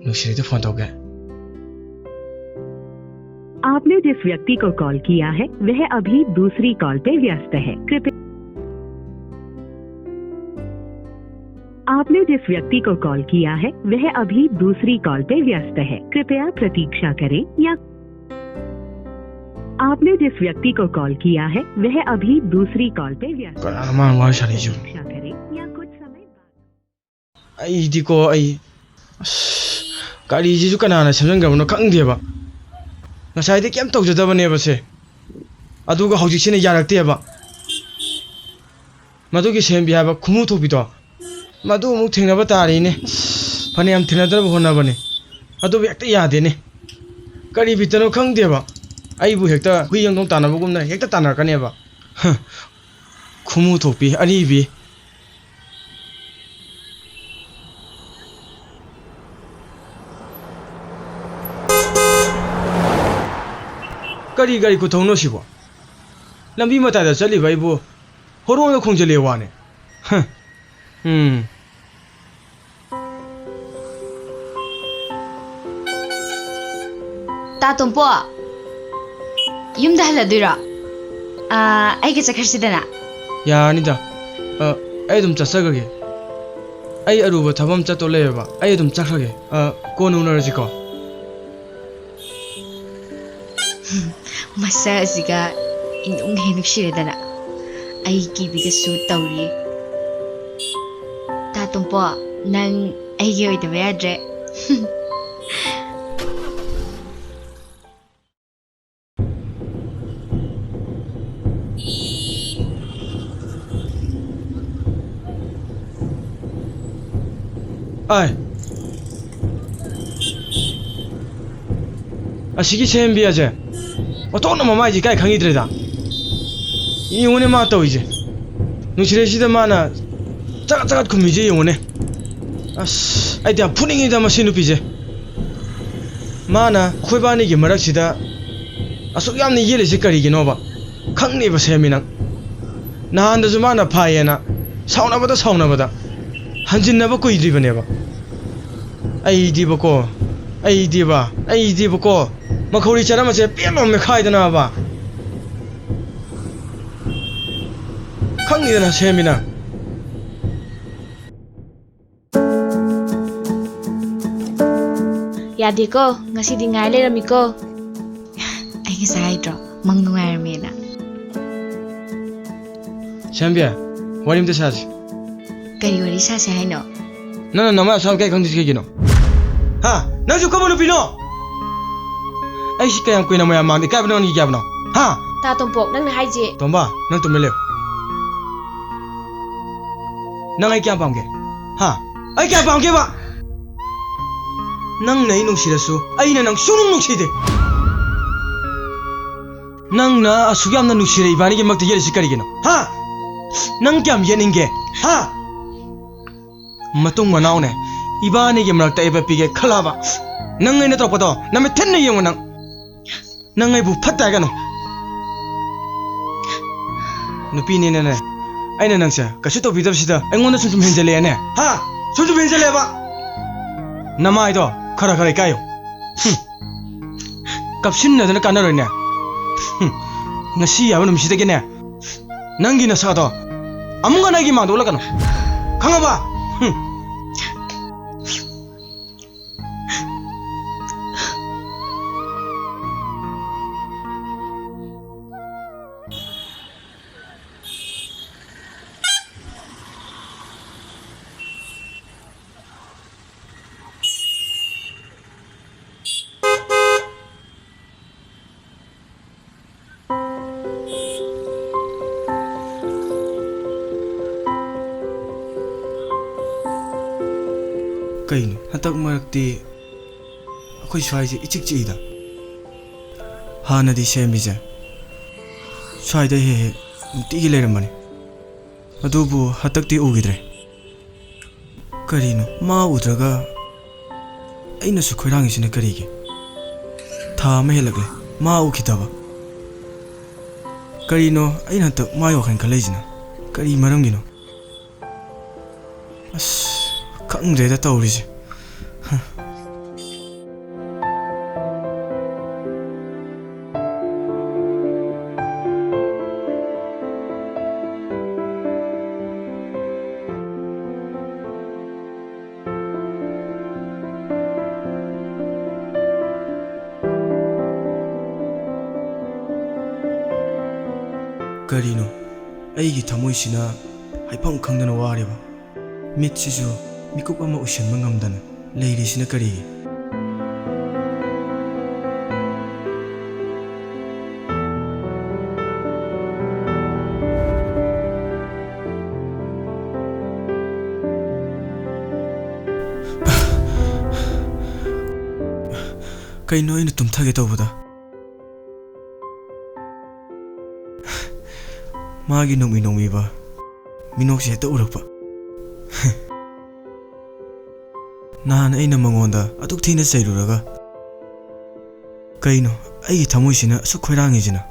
ꯅꯨꯡꯁꯤꯔꯤꯗ ꯐꯣꯟ ꯇꯧꯒꯦ꯫ आपने जिस व्यक्ति को कॉल किया है, वह अभी दूसरी कॉल पे व्यस्त है। कृपया आपने जिस व्यक्ति को कॉल किया है, वह अभी दूसरी कॉल पे व्यस्त है। कृपया प्रतीक्षा करें या आपने जिस व्यक्ति को कॉल किया है, वह अभी दूसरी कॉल पे व्यस्त है। ꯀꯅꯥꯅꯣ ꯃꯥꯅ ꯋꯥꯔꯤ ꯁꯥꯟꯅꯩꯁꯤꯕꯣ? प्रतीक्षा करें या कुछ समय बाद। ꯑꯩꯗꯤꯀꯣ, ꯑꯩ, ꯑꯁ, ꯒꯥꯔꯤꯁꯤꯁꯨ ꯀꯅꯥꯅ ꯁꯦꯝꯖꯤꯟꯈ꯭ꯔꯕꯅꯣ ꯈꯪꯗꯦꯕ꯫ ꯉꯁꯥꯏꯗꯤ ꯀꯩꯝ ꯇꯧꯖꯗꯕꯅꯦꯕ ꯁꯦ, ꯑꯗꯨꯒ ꯍꯧꯖꯤꯛꯁꯤꯅ ꯌꯥꯔꯛꯇꯦꯕ꯫ ꯃꯗꯨꯒꯤ ꯁꯦꯝꯕꯤ ꯍꯥꯏꯕ ꯈꯨꯃꯨ ꯊꯣꯛꯄꯤꯗꯣ, ꯃꯗꯨ ꯑꯃꯨꯛ ꯊꯦꯡꯅꯕ ꯇꯥꯔꯦꯅꯦ꯫ ꯐꯅꯌꯥꯝ ꯊꯦꯡꯅꯗꯅꯕ ꯍꯣꯠꯅꯕꯅꯦ, ꯑꯗꯨꯕꯨ ꯍꯦꯛꯇ ꯌꯥꯗꯦꯅꯦ꯫ ꯀꯔꯤ ꯕꯤꯠꯇꯅꯣ ꯈꯪꯗꯦꯕ, ꯑꯩꯕꯨ ꯍꯦꯛꯇ ꯍꯨꯏ ꯌꯪꯗꯣꯡ ꯇꯥꯟꯅꯕꯒꯨꯝꯅ ꯍꯦꯛꯇ ꯇꯥꯟꯅꯔꯛꯀꯅꯦꯕ꯫ ꯍ, ꯈꯨꯃꯨ ꯊꯣꯛꯄꯤ ꯑꯔꯤꯕꯤ꯫ ꯀꯔꯤ ꯒꯥꯔꯤ ꯈꯨꯊꯧꯅꯣ ꯁꯤꯕꯣ? ꯂꯝꯕꯤ ꯃꯇꯥꯏꯗ ꯆꯠꯂꯤꯕ ꯑꯩꯕꯨ ꯍꯣꯔꯣꯟꯒ ꯈꯣꯡꯖꯜꯂꯦ ꯋꯥꯅꯦ꯫ ꯍ꯫ ꯎꯝ꯫ ꯇꯥ ꯇꯣꯝꯄꯣ, ꯌꯨꯝꯗ ꯍꯜꯂꯗꯣꯏꯔꯣ? ꯑꯥ, ꯑꯩꯒ ꯆꯠꯈ꯭ꯔꯁꯤꯗꯅ꯫ ꯌꯥꯔꯅꯤꯗ꯫ ꯑ, ꯑꯩ ꯑꯗꯨꯝ ꯆꯠꯆꯈ꯭ꯔꯒꯦ꯫ ꯑꯩ ꯑꯔꯨꯕ ꯊꯕꯛ ꯑꯃ ꯆꯠꯇꯧ ꯂꯩꯌꯦꯕ꯫ ꯑꯩ ꯑꯗꯨꯝ ꯆꯠꯈ꯭ꯔꯒꯦ꯫ ꯑ, ꯀꯣꯟꯅ ꯎꯅꯔꯁꯤꯀꯣ꯫ ꯃꯁꯛ ꯑꯁꯤꯒ ꯏꯅꯨꯡ ꯍꯦꯛ ꯅꯨꯡꯁꯤꯔꯦꯗꯅ꯫ ꯑꯩ ꯀꯤꯕꯤꯒꯁꯨ ꯇꯧꯔꯤꯌꯦ꯫ ꯇꯣꯝꯄꯣ, ꯅꯪ ꯑꯩꯒꯤ ꯑꯣꯏꯗꯕ ꯌꯥꯗ꯭ꯔꯦ꯫ ꯑꯥꯏ꯫ ꯑꯁꯤꯒꯤ ꯁꯦꯝꯕꯤ ꯑꯁꯦ ꯑꯣꯟꯊꯣꯛꯅ ꯃꯃꯥꯏꯁꯦ ꯏꯀꯥꯏ ꯈꯪꯈꯤꯗ꯭ꯔꯦꯗ꯫ ꯌꯦꯡꯉꯨꯅꯦ ꯃꯥ ꯇꯧꯔꯤꯁꯦ꯫ ꯅꯨꯡꯁꯤꯔꯛꯏꯁꯤꯗ ꯃꯥꯅ ꯆꯒꯠ ꯆꯒꯠ ꯈꯨꯝꯃꯤꯁꯦ ꯌꯦꯡꯉꯨꯅꯦ꯫ ꯑꯁ, ꯑꯩꯗꯤ ꯌꯥꯝ ꯐꯨꯅꯤꯡꯉꯤꯗ ꯃꯁꯤ ꯅꯨꯄꯤꯁꯦ꯫ ꯃꯥꯅ ꯑꯩꯈꯣꯏꯕꯥꯅꯤꯒꯤ ꯃꯔꯛꯁꯤꯗ ꯑꯁꯨꯛ ꯌꯥꯝꯅ ꯌꯦꯠꯂꯤꯁꯦ ꯀꯔꯤꯒꯤꯅꯣꯕ? ꯈꯪꯅꯦꯕ ꯁꯦꯝꯃꯤ ꯅꯪ꯫ ꯅꯍꯥꯟꯗꯁꯨ ꯃꯥꯅ ꯐꯥꯏꯌꯦꯅ ꯁꯥꯎꯅꯕꯗ ꯁꯥꯎꯅꯕꯗ ꯍꯟꯖꯤꯟꯅꯕ ꯀꯨꯏꯗ꯭ꯔꯤꯕꯅꯦꯕ꯫ ꯑꯩꯗꯤꯕꯀꯣ, ꯑꯩꯗꯤꯕ, ꯑꯩꯗꯤꯕꯀꯣ, ꯃꯈꯧꯔꯤ ꯆꯔꯝꯕꯁꯦ ꯄꯦꯠ ꯂꯥꯎ ꯃꯦꯠꯈꯥꯏꯗꯅꯕ꯫ ꯈꯪꯉꯤꯗꯅ ꯁꯦꯝꯃꯤ ꯅꯪ꯫ ꯌꯥꯗꯦꯀꯣ, ꯉꯁꯤꯗꯤ ꯉꯥꯏ ꯂꯩꯔꯝꯃꯤꯀꯣ꯫ ꯑꯩ ꯉꯁꯥꯏ ꯍꯥꯏꯗ꯭ꯔꯣ, ꯃꯪ ꯅꯨꯡꯉꯥꯏꯔꯝꯃꯦꯅ? ꯁꯦꯝꯕꯤ, ꯋꯥꯔꯤ ꯑꯝꯇ ꯁꯥꯁꯤ꯫ ꯀꯔꯤ ꯋꯥꯔꯤ ꯁꯥꯁꯦ ꯍꯥꯏꯅꯣ? ꯅꯪꯅ ꯅꯃꯥ ꯑꯁꯥꯝ ꯀꯩ ꯈꯪꯗ꯭ꯔꯤꯁꯤ ꯀꯩꯒꯤꯅꯣ? ꯍꯥ? ꯅꯪꯁꯨ ꯀꯔꯝꯕ ꯅꯨꯄꯤꯅꯣ? ꯑꯩꯁꯤ ꯀꯌꯥꯝ ꯀꯨꯏꯅ ꯃꯌꯥꯝ ꯃꯥꯡꯗ ꯏꯀꯥꯏꯕꯅꯣ ꯅꯪꯒꯤ ꯏꯀꯥꯏꯕꯅꯣ? ꯍꯥ? ꯇꯥ ꯇꯣꯝꯄꯣꯛ, ꯅꯪꯅ ꯍꯥꯏꯁꯦ꯫ ꯇꯣꯝꯕ, ꯅꯪ ꯇꯨꯃꯤꯟ ꯂꯩꯌꯨ꯫ ꯅꯪ ꯑꯩ ꯀꯌꯥꯝ ꯄꯥꯝꯒꯦ? ꯍꯥ? ꯑꯩ ꯀꯌꯥꯝ ꯄꯥꯝꯒꯦꯕ? ꯅꯪꯅ ꯑꯩ ꯅꯨꯡꯁꯤꯔꯁꯨ ꯑꯩꯅ ꯅꯪ ꯁꯨꯡꯅꯨꯡ ꯅꯨꯡꯁꯤꯗꯦ꯫ ꯅꯪꯅ ꯑꯁꯨꯛ ꯌꯥꯝꯅ ꯅꯨꯡꯁꯤꯔꯦ ꯏꯕꯥꯅꯤꯒꯤꯃꯛꯇ ꯌꯦꯠꯂꯤꯁꯤ ꯀꯔꯤꯒꯤꯅꯣ? ꯍꯥ? ꯅꯪ ꯀꯌꯥꯝ ꯌꯦꯠꯅꯤꯡꯒꯦ? ꯍꯥ? ꯃꯇꯨꯡ ꯃꯅꯥꯎꯅꯦ, ꯏꯕꯥꯅꯤꯒꯤ ꯃꯔꯛꯇ ꯑꯌꯦꯠꯄ ꯄꯤꯒꯦ ꯈꯜꯂꯕ? ꯅꯪ ꯑꯩꯅ ꯇꯧꯔꯛꯄꯗꯣ ꯅꯃꯤꯠ ꯊꯟꯅ ꯌꯦꯡꯉꯨ ꯅꯪ꯫ ꯅꯪ ꯑꯩꯕꯨ ꯐꯠꯇ ꯍꯥꯏꯒꯅꯨ꯫ ꯅꯨꯄꯤꯅꯤꯅꯅꯦ, ꯑꯩꯅ ꯅꯪꯁꯦ ꯀꯩꯁꯨ ꯇꯧꯕꯤꯗꯕꯁꯤꯗ ꯑꯩꯉꯣꯟꯗ ꯁꯨꯝ ꯁꯨꯝ ꯍꯦꯟꯖꯜꯂꯛꯑꯦꯅꯦ꯫ ꯍꯥ? ꯁꯨꯝ ꯁꯨꯝ ꯍꯦꯟꯖꯜꯂꯛꯑꯦꯕ꯫ ꯅꯃꯥꯏꯗꯣ ꯈꯔ ꯈꯔ ꯏꯀꯥꯏꯌꯨ꯫ ꯍꯨꯝ꯫ ꯀꯞꯁꯤꯟꯅꯗꯅ ꯀꯥꯟꯅꯔꯣꯏꯅꯦ꯫ ꯍꯨꯝ꯫ ꯉꯁꯤ ꯍꯥꯏꯕ ꯅꯨꯃꯤꯠꯁꯤꯗꯒꯤꯅꯦ, ꯅꯪꯒꯤ ꯅꯁꯥꯗꯣ ꯑꯃꯨꯛ ꯍꯟꯅ ꯑꯩꯒꯤ ꯃꯥꯡꯗ ꯎꯠꯂꯛꯀꯅꯨ꯫ ꯈꯪꯉꯕ? ꯍꯨꯝ꯫ ꯀꯩꯅꯣ, ꯍꯟꯗꯛ ꯃꯔꯛꯇꯤ ꯑꯩꯈꯣꯏ ꯁ꯭ꯋꯥꯏꯁꯦ ꯏꯆꯤꯛ ꯆꯤꯛꯏꯗ꯫ ꯍꯥꯟꯅꯗꯤ ꯁꯦꯝꯕꯤꯁꯦ ꯁ꯭ꯋꯥꯏꯗ ꯍꯦꯛ ꯍꯦꯛ ꯅꯨꯡꯇꯤꯒꯤ ꯂꯩꯔꯝꯕꯅꯤ, ꯑꯗꯨꯕꯨ ꯍꯟꯗꯛꯇꯤ ꯎꯈꯤꯗ꯭ꯔꯦ꯫ ꯀꯔꯤꯅꯣ, ꯃꯥ ꯎꯗ꯭ꯔꯒ ꯑꯩꯅꯁꯨ ꯈꯣꯏꯔꯥꯡꯉꯤꯁꯤꯅ ꯀꯔꯤꯒꯤ? ꯊꯥ ꯑꯃ ꯍꯦꯜꯂꯛꯂꯦ ꯃꯥ ꯎꯈꯤꯗꯕ꯫ ꯀꯔꯤꯅꯣ ꯑꯩꯅ ꯍꯟꯗꯛ ꯃꯥꯒꯤ ꯋꯥꯈꯜ ꯈꯜꯂꯛꯏꯁꯤꯅ? ꯀꯔꯤ ꯃꯔꯝꯒꯤꯅꯣ? ꯑꯁ, ꯈꯪꯗ꯭ꯔꯦꯗ ꯇꯧꯔꯤꯁꯦ꯫ ꯍ꯫ ꯀꯔꯤꯅꯣ? ꯑꯩꯒꯤ ꯊꯃꯣꯏꯁꯤꯅ ꯍꯥꯏꯐꯝ ꯈꯪꯗꯅ ꯋꯥꯔꯤꯕ꯫ ꯃꯤꯠꯁꯤꯁꯨ ꯃꯤꯀꯨꯞ ꯑꯃ ꯎꯏꯁꯤꯟꯕ ꯉꯝꯗꯅ ꯂꯩꯔꯤꯁꯤꯅ ꯀꯔꯤꯒꯤ? ꯀꯩꯅꯣ ꯑꯩꯅ ꯇꯨꯝꯊꯒꯦ ꯇꯧꯕꯗ? ꯃꯥꯒꯤ ꯅꯣꯡꯃꯤ ꯅꯣꯡꯃꯤꯕ ꯃꯤꯅꯣꯛꯁꯦ ꯍꯦꯛꯇ ꯎꯔꯛꯄ꯫ ꯅꯍꯥꯟ ꯑꯩꯅ ꯃꯉꯣꯟꯗ ꯑꯗꯨꯛ ꯊꯤꯅ ꯆꯩꯔꯨꯔꯒ, ꯀꯩꯅꯣ ꯑꯩꯒꯤ ꯊꯃꯣꯏꯁꯤꯅ ꯑꯁꯨꯛ ꯈꯣꯏꯔꯥꯡꯉꯤꯁꯤꯅ?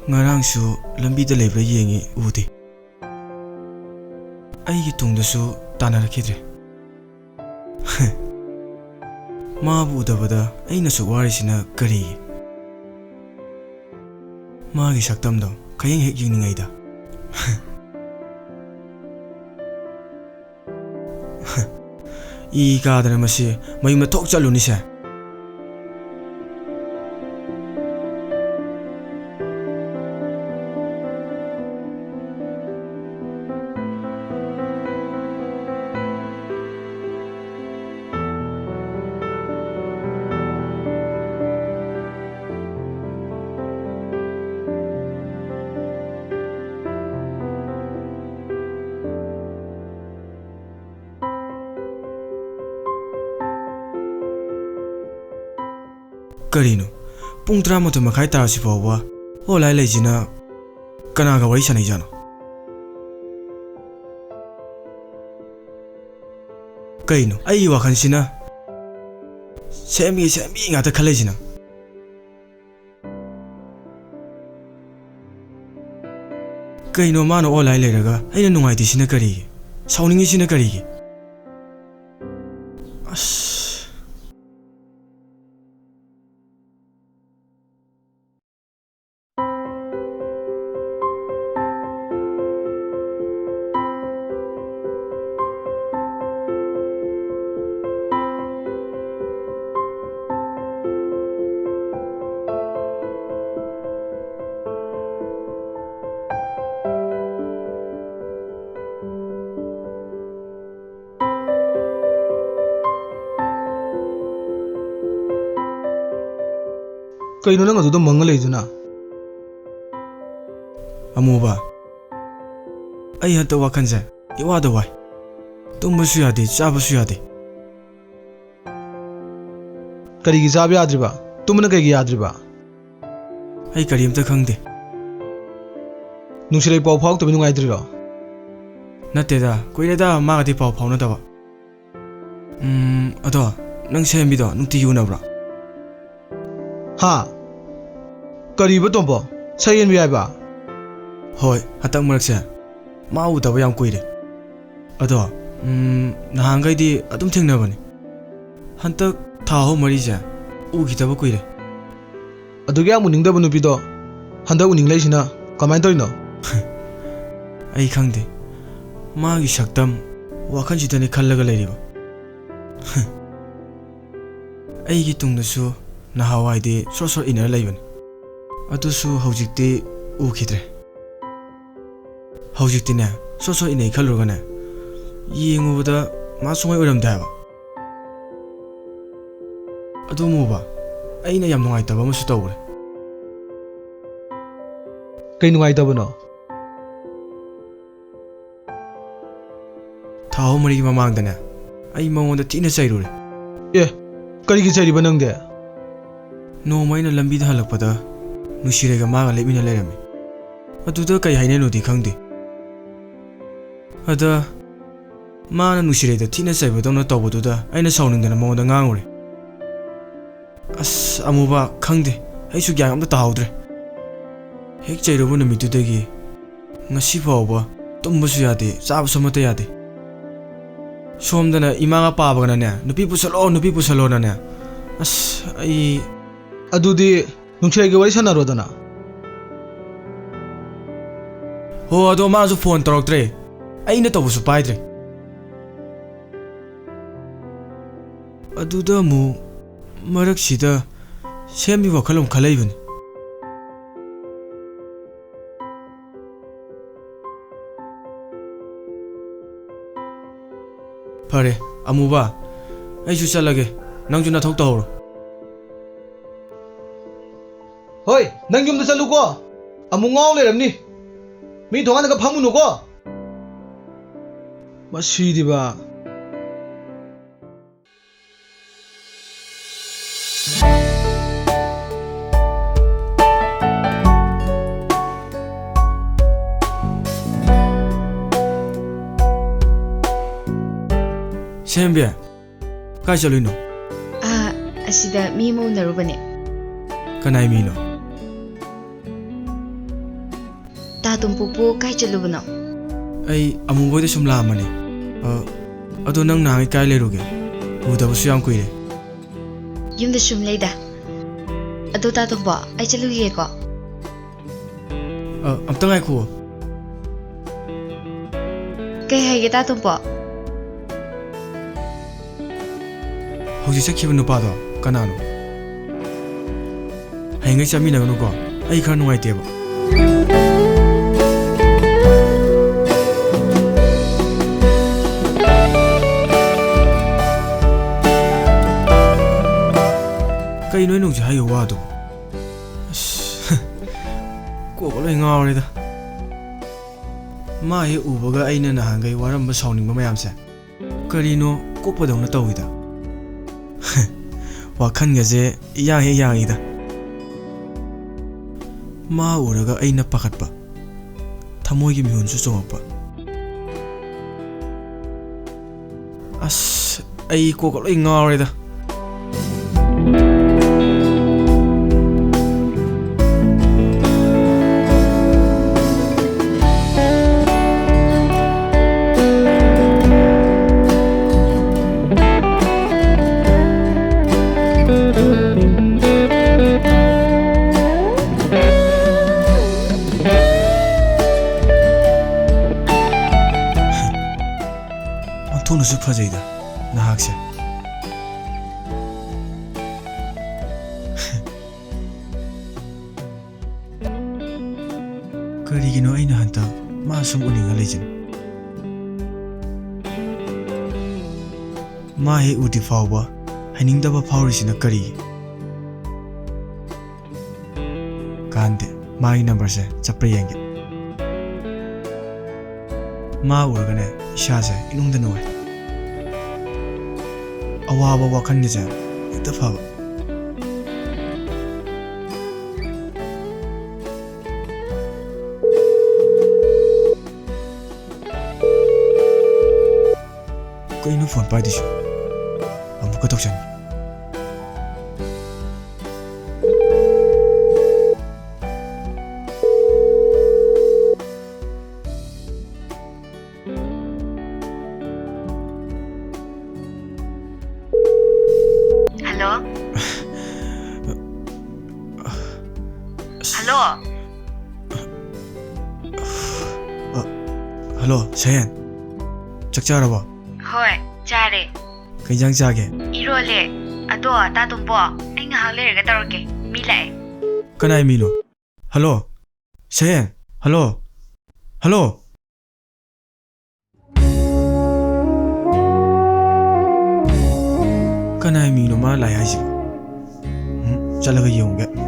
ꯉꯔꯥꯡꯁꯨ ꯂꯝꯕꯤꯗ ꯂꯩꯕ꯭ꯔꯥ ꯌꯦꯡꯉꯤ, ꯎꯗꯦ꯫ ꯑꯩꯒꯤ ꯇꯨꯡꯗꯁꯨ ꯇꯥꯟꯅꯔꯛꯈꯤꯗ꯭ꯔꯦ꯫ ꯃꯥꯕꯨ ꯎꯗꯕꯗ ꯑꯩꯅꯁꯨ ꯋꯥꯔꯤꯁꯤꯅ ꯀꯔꯤꯒꯤ? ꯃꯥꯒꯤ ꯁꯛꯇꯝꯗꯣ ꯈꯌꯦꯡ ꯍꯦꯛ ꯌꯦꯡꯅꯤꯡꯉꯩꯗ꯫ ꯏ ꯀꯥꯗꯅ ꯃꯁꯤ ꯃꯌꯨꯝꯗ ꯊꯣꯛ ꯆꯠꯂꯨꯅꯤꯁꯦ꯫ ꯀꯔꯤꯅꯣ? ꯄꯨꯡ ꯇꯔꯥꯃꯥꯊꯣꯏ ꯃꯈꯥꯏ ꯇꯥꯔꯁꯤ ꯐꯥꯎꯕ ꯑꯣꯟꯂꯥꯏꯟ ꯂꯩꯁꯤꯅ ꯀꯅꯥꯒ ꯋꯥꯔꯤ ꯁꯥꯟꯅꯩꯖꯥꯠꯅꯣ? ꯀꯩꯅꯣ ꯑꯩꯒꯤ ꯋꯥꯈꯜꯁꯤꯅ ꯁꯦꯝꯕꯤ ꯁꯦꯝꯕꯤ ꯉꯥꯛꯇ ꯈꯜꯂꯛꯏꯁꯤꯅ? ꯀꯩꯅꯣ ꯃꯥꯅ ꯑꯣꯟꯂꯥꯏꯟ ꯂꯩꯔꯒ ꯑꯩꯅ ꯅꯨꯡꯉꯥꯏꯇ꯭ꯔꯤꯁꯤꯅ ꯀꯔꯤꯒꯤ? ꯁꯥꯎꯅꯤꯡꯉꯤꯁꯤꯅ ꯀꯔꯤꯒꯤ? ꯑꯁ꯫ ꯀꯩꯅꯣ ꯅꯪ ꯑꯗꯨꯗ ꯃꯪꯉ ꯂꯩꯗꯨꯅ? ꯑꯃꯨꯕ, ꯑꯩ ꯍꯟꯗꯛ ꯋꯥꯈꯜꯁꯦ ꯏꯋꯥꯗ ꯋꯥꯏ꯫ ꯇꯨꯝꯕꯁꯨ ꯌꯥꯗꯦ, ꯆꯥꯕꯁꯨ ꯌꯥꯗꯦ꯫ ꯀꯔꯤꯒꯤ ꯆꯥꯕ ꯌꯥꯗ꯭ꯔꯤꯕ? ꯇꯨꯝꯕꯅ ꯀꯩꯒꯤ ꯌꯥꯗ꯭ꯔꯤꯕ? ꯑꯩ ꯀꯔꯤꯝꯇ ꯈꯪꯗꯦ꯫ ꯅꯨꯡꯁꯤꯔꯩ ꯄꯥꯎ ꯐꯥꯎꯔꯛꯇꯕ ꯅꯨꯡꯉꯥꯏꯇ꯭ꯔꯤꯔꯣ? ꯅꯠꯇꯦꯗ, ꯀꯨꯏꯔꯦꯗ ꯃꯥꯒꯗꯤ ꯄꯥꯎ ꯐꯥꯎꯅꯗꯕ꯫ ꯎꯝ, ꯑꯗꯣ ꯅꯪ ꯁꯌꯦꯟꯕꯤꯗꯣ ꯅꯨꯡꯇꯤꯒꯤ ꯎꯅꯕ꯭ꯔꯣ? ꯍꯥ? ꯀꯔꯤꯕ ꯇꯣꯝꯕꯣ? ꯁꯌꯦꯟꯕꯤ ꯍꯥꯏꯕ? ꯍꯣꯏ, ꯍꯟꯗꯛ ꯃꯔꯛꯁꯦ ꯃꯥ ꯎꯗꯕ ꯌꯥꯝ ꯀꯨꯏꯔꯦ꯫ ꯑꯗꯣ, ꯎꯝ, ꯅꯍꯥꯟꯈꯩꯗꯤ ꯑꯗꯨꯝ ꯊꯦꯡꯅꯕꯅꯤ꯫ ꯍꯟꯗꯛ ꯊꯥ ꯑꯍꯨꯝ ꯃꯔꯤꯁꯦ ꯎꯈꯤꯗꯕ ꯀꯨꯏꯔꯦ꯫ ꯑꯗꯨꯒ ꯌꯥꯝ ꯎꯅꯤꯡꯗꯕ ꯅꯨꯄꯤꯗꯣ ꯍꯟꯗꯛ ꯎꯅꯤꯡꯂꯛꯏꯁꯤꯅ ꯀꯃꯥꯏꯅ ꯇꯧꯔꯤꯅꯣ? ꯑꯩ ꯈꯪꯗꯦ꯫ ꯃꯥꯒꯤ ꯁꯛꯇꯝ ꯋꯥꯈꯜꯁꯤꯗꯅꯦ ꯈꯜꯂꯒ ꯂꯩꯔꯤꯕ꯫ ꯑꯩꯒꯤ ꯇꯨꯡꯗꯁꯨ ꯅꯍꯥꯟꯋꯥꯏꯗꯤ ꯁꯣꯔꯠ ꯁꯣꯔꯠ ꯏꯟꯅꯔ ꯂꯩꯕꯅꯤ꯫ ꯑꯗꯨꯁꯨ ꯍꯧꯖꯤꯛꯇꯤ ꯎꯈꯤꯗ꯭ꯔꯦ꯫ ꯍꯧꯖꯤꯛꯇꯤꯅꯦ, ꯁꯣꯔꯠ ꯁꯣꯔꯠ ꯏꯟꯅꯩ ꯈꯜꯂꯨꯔꯒꯅꯦ, ꯌꯦꯡꯉꯨꯕꯗ ꯃꯥ ꯁꯨꯡꯑꯣꯏ ꯑꯣꯏꯔꯝꯗꯦ ꯍꯥꯏꯕ꯫ ꯑꯗꯨ ꯑꯃꯨꯕ, ꯑꯩꯅ ꯌꯥꯝ ꯅꯨꯡꯉꯥꯏꯇꯕ ꯑꯃꯁꯨ ꯇꯧꯈ꯭ꯔꯦ꯫ ꯀꯩ ꯅꯨꯡꯉꯥꯏꯇꯕꯅꯣ? ꯊꯥ ꯑꯍꯨꯝ ꯃꯔꯤꯒꯤ ꯃꯃꯥꯡꯗꯅꯦ, ꯑꯩ ꯃꯉꯣꯟꯗ ꯊꯤꯅ ꯆꯩꯔꯨꯔꯦ꯫ ꯑꯦ, ꯀꯔꯤꯒꯤ ꯆꯩꯔꯤꯕ ꯅꯪꯗꯤ? ꯅꯣꯡꯃ ꯑꯩꯅ ꯂꯝꯕꯤꯗ ꯍꯜꯂꯛꯄꯗ ꯅꯨꯡꯁꯤꯔꯩꯒ ꯃꯥꯒ ꯂꯦꯞꯃꯤꯟꯅ ꯂꯩꯔꯝꯃꯤ꯫ ꯑꯗꯨꯗ ꯀꯩ ꯍꯥꯏꯅꯩꯅꯣꯗꯤ ꯈꯪꯗꯦ꯫ ꯑꯗ ꯃꯥꯅ ꯅꯨꯡꯁꯤꯔꯩꯗ ꯊꯤꯅ ꯆꯩꯕꯗꯧꯅ ꯇꯧꯕꯗꯨꯗ ꯑꯩꯅ ꯁꯥꯎꯅꯤꯡꯗꯅ ꯃꯉꯣꯟꯗ ꯉꯥꯡꯉꯨꯔꯦ꯫ ꯑꯁ, ꯑꯃꯨꯕ, ꯈꯪꯗꯦ, ꯑꯩꯁꯨ ꯒ꯭ꯌꯥꯟ ꯑꯝꯇ ꯇꯥꯍꯧꯗ꯭ꯔꯦ꯫ ꯍꯦꯛ ꯆꯩꯔꯨꯕ ꯅꯨꯃꯤꯠꯇꯨꯗꯒꯤ ꯉꯁꯤ ꯐꯥꯎꯕ ꯇꯨꯝꯕꯁꯨ ꯌꯥꯗꯦ, ꯆꯥꯕꯁꯨ ꯑꯃꯠꯇ ꯌꯥꯗꯦ꯫ ꯁꯣꯝꯗꯅ ꯏꯃꯥꯒ ꯄꯥꯕꯒꯅꯅꯦ, "ꯅꯨꯄꯤ ꯄꯨꯁꯜꯂꯣ, ꯅꯨꯄꯤ ꯄꯨꯁꯜꯂꯣꯅꯅꯦ"꯫ ꯑꯁ, ꯑꯩ ꯑꯗꯨꯗꯤ ꯅꯨꯡꯁꯤꯔꯩꯒ ꯋꯥꯔꯤ ꯁꯥꯟꯅꯔꯣꯗꯅ꯫ ꯍꯣ, ꯑꯗꯣ ꯃꯥꯁꯨ ꯐꯣꯟ ꯇꯧꯔꯛꯇ꯭ꯔꯦ, ꯑꯩꯅ ꯇꯧꯕꯁꯨ ꯄꯥꯏꯗ꯭ꯔꯦ꯫ ꯑꯗꯨꯗ ꯑꯃꯨꯛ ꯃꯔꯛꯁꯤꯗ ꯁꯦꯝꯕꯤ ꯋꯥꯈꯜ ꯑꯃ ꯈꯜꯂꯛꯏꯕꯅꯤ꯫ ꯐꯔꯦ, ꯑꯃꯨꯕ, ꯑꯩꯁꯨ ꯆꯠꯂꯒꯦ, ꯅꯪꯁꯨ ꯅꯊꯧ ꯇꯧꯍꯧꯔꯣ꯫ ꯍꯣꯏ, ꯅꯪ ꯌꯨꯝꯗ ꯆꯠꯂꯨꯀꯣ꯫ ꯑꯃꯨꯛ ꯉꯥꯎ ꯂꯩꯔꯝꯅꯤ꯫ ꯃꯤ ꯊꯣꯡꯒꯥꯟꯗꯒ ꯐꯝꯃꯨꯅꯨꯀꯣ꯫ ꯃꯁꯤꯗꯤꯕ꯫ ꯁꯦꯝꯕꯤ, ꯀꯥꯏ ꯆꯠꯂꯨꯏꯅꯣ? ꯑꯥ, ꯑꯁꯤꯗ ꯃꯤ ꯑꯃ ꯎꯅꯔꯨꯕꯅꯦ꯫ ꯀꯅꯥꯏ ꯃꯤꯅꯣ? ꯇꯥ ꯇꯣꯝꯄꯣꯛꯄꯨ ꯀꯥꯏ ꯆꯠꯂꯨꯕꯅꯣ? ꯑꯩ ꯑꯃꯨꯕ ꯍꯣꯏꯗ ꯁꯨꯝ ꯂꯥꯛꯑꯝꯕꯅꯦ꯫ ꯑ, ꯑꯗꯣ ꯅꯪ ꯅꯍꯥꯟꯒꯩ ꯀꯥꯏ ꯂꯩꯔꯨꯒꯦ? ꯎꯗꯕꯁꯨ ꯌꯥꯝ ꯀꯨꯏꯔꯦ꯫ ꯌꯨꯝꯗ ꯁꯨꯝ ꯂꯩꯗ꯫ ꯑꯗꯣ ꯇꯥ ꯇꯣꯝꯄꯣꯛ, ꯑꯩ ꯆꯠꯂꯨꯈꯤꯒꯦꯀꯣ꯫ ꯑ, ꯑꯝꯇ ꯉꯥꯏꯈꯨꯑꯣ꯫ ꯀꯩ ꯍꯥꯏꯒꯦ, ꯇꯥ ꯇꯣꯝꯄꯣꯛ? ꯍꯧꯖꯤꯛ ꯆꯠꯈꯤꯕ ꯅꯨꯄꯥꯗꯣ ꯀꯅꯥꯅꯣ? ꯍꯌꯦꯡꯈꯩ ꯆꯠꯃꯤꯟꯅꯒꯅꯨꯀꯣ, ꯑꯩ ꯈꯔ ꯅꯨꯡꯉꯥꯏꯇꯦꯕ꯫ ꯀꯩꯅꯣ ꯑꯩꯅ ꯍꯧꯖꯤꯛ ꯍꯥꯏꯈꯤꯕ ꯋꯥꯗꯣ? ꯑꯁ, ꯀꯣꯛꯀ ꯂꯣꯏ ꯉꯥꯎꯔꯦꯗ꯫ ꯃꯥ ꯍꯦꯛ ꯎꯕꯒ ꯑꯩꯅ ꯅꯍꯥꯟꯈꯩ ꯋꯥꯔꯝꯕ, ꯁꯥꯎꯅꯤꯡꯕ ꯃꯌꯥꯝꯁꯦ ꯀꯔꯤꯅꯣ ꯀꯣꯛꯄꯗꯧꯅ ꯇꯧꯋꯤꯗ꯫ ꯋꯥꯈꯜꯒꯁꯦ ꯏꯌꯥꯡ ꯍꯦꯛ ꯌꯥꯡꯉꯤꯗ꯫ ꯃꯥ ꯎꯔꯒ ꯑꯩꯅ ꯄꯥꯈꯠꯄ, ꯊꯃꯣꯏꯒꯤ ꯃꯤꯍꯨꯟꯁꯨ ꯆꯣꯡꯉꯛꯄ꯫ ꯑꯁ, ꯑꯩ ꯀꯣꯛꯀ ꯂꯣꯏ ꯉꯥꯎꯔꯦꯗ꯫ ꯑꯣꯟꯊꯣꯛꯅꯁꯨ ꯐꯖꯩꯗ ꯅꯍꯥꯛꯁꯦ꯫ ꯀꯔꯤꯒꯤꯅꯣ ꯑꯩꯅ ꯍꯟꯗꯛ ꯃꯥ ꯁꯨꯝ ꯎꯅꯤꯡꯉ ꯂꯩꯁꯤꯅ? ꯃꯥ ꯍꯦꯛ ꯎꯗ꯭ꯔꯤ ꯐꯥꯎꯕ ꯍꯩꯅꯤꯡꯗꯕ ꯐꯥꯎꯔꯤꯁꯤꯅ ꯀꯔꯤꯒꯤ? ꯀꯥꯟꯗꯦ, ꯃꯥꯒꯤ ꯅꯝꯕꯔꯁꯦ ꯆꯠꯄ꯭ꯔꯥ ꯌꯦꯡꯒꯦ꯫ ꯃꯥ ꯎꯔꯒꯅꯦ ꯏꯁꯥꯁꯦ ꯏꯅꯨꯡꯗ ꯅꯨꯡꯉꯥꯏ꯫ ꯑꯋꯥꯕ ꯋꯥꯈꯜꯒꯁꯦ ꯍꯦꯛꯇ ꯐꯕ꯫ ꯀꯩꯅꯣ ꯐꯣꯟ ꯄꯥꯏꯗ꯭ꯔꯤꯁꯤ? ꯑꯃꯨꯛꯀ ꯇꯧꯁꯟꯒꯦ꯫ ꯍꯜꯂꯣ꯫ ꯍꯜꯂꯣ꯫ ꯑ, ꯍꯜꯂꯣ, ꯁꯍꯦꯟ꯫ ꯆꯥꯛ ꯆꯥꯔꯕꯣ? ꯍꯣꯏ, ꯆꯥꯔꯦ꯫ ꯀꯩ ꯏꯟꯖꯥꯡ ꯆꯥꯒꯦ? ꯏꯔꯣꯜꯂꯦ꯫ ꯑꯗꯣ, ꯇꯥ ꯇꯣꯝꯕꯣ, ꯑꯩ ꯉꯥꯏꯍꯥꯛ ꯂꯩꯔꯒ ꯇꯧꯔꯛꯀꯦ꯫ ꯃꯤ ꯂꯥꯛꯑꯦ꯫ ꯀꯅꯥꯏ ꯃꯤꯅꯣ? ꯍꯜꯂꯣ? ꯁꯍꯦꯟ? ꯍꯜꯂꯣ? ꯍꯜꯂꯣ? ꯀꯅꯥꯏ ꯃꯤꯅꯣ ꯃꯥ ꯂꯥꯛꯑꯦ ꯍꯥꯏꯁꯤꯕꯣ? ꯎꯝ, ꯆꯠꯂꯒ ꯌꯦꯡꯉꯨꯒꯦ꯫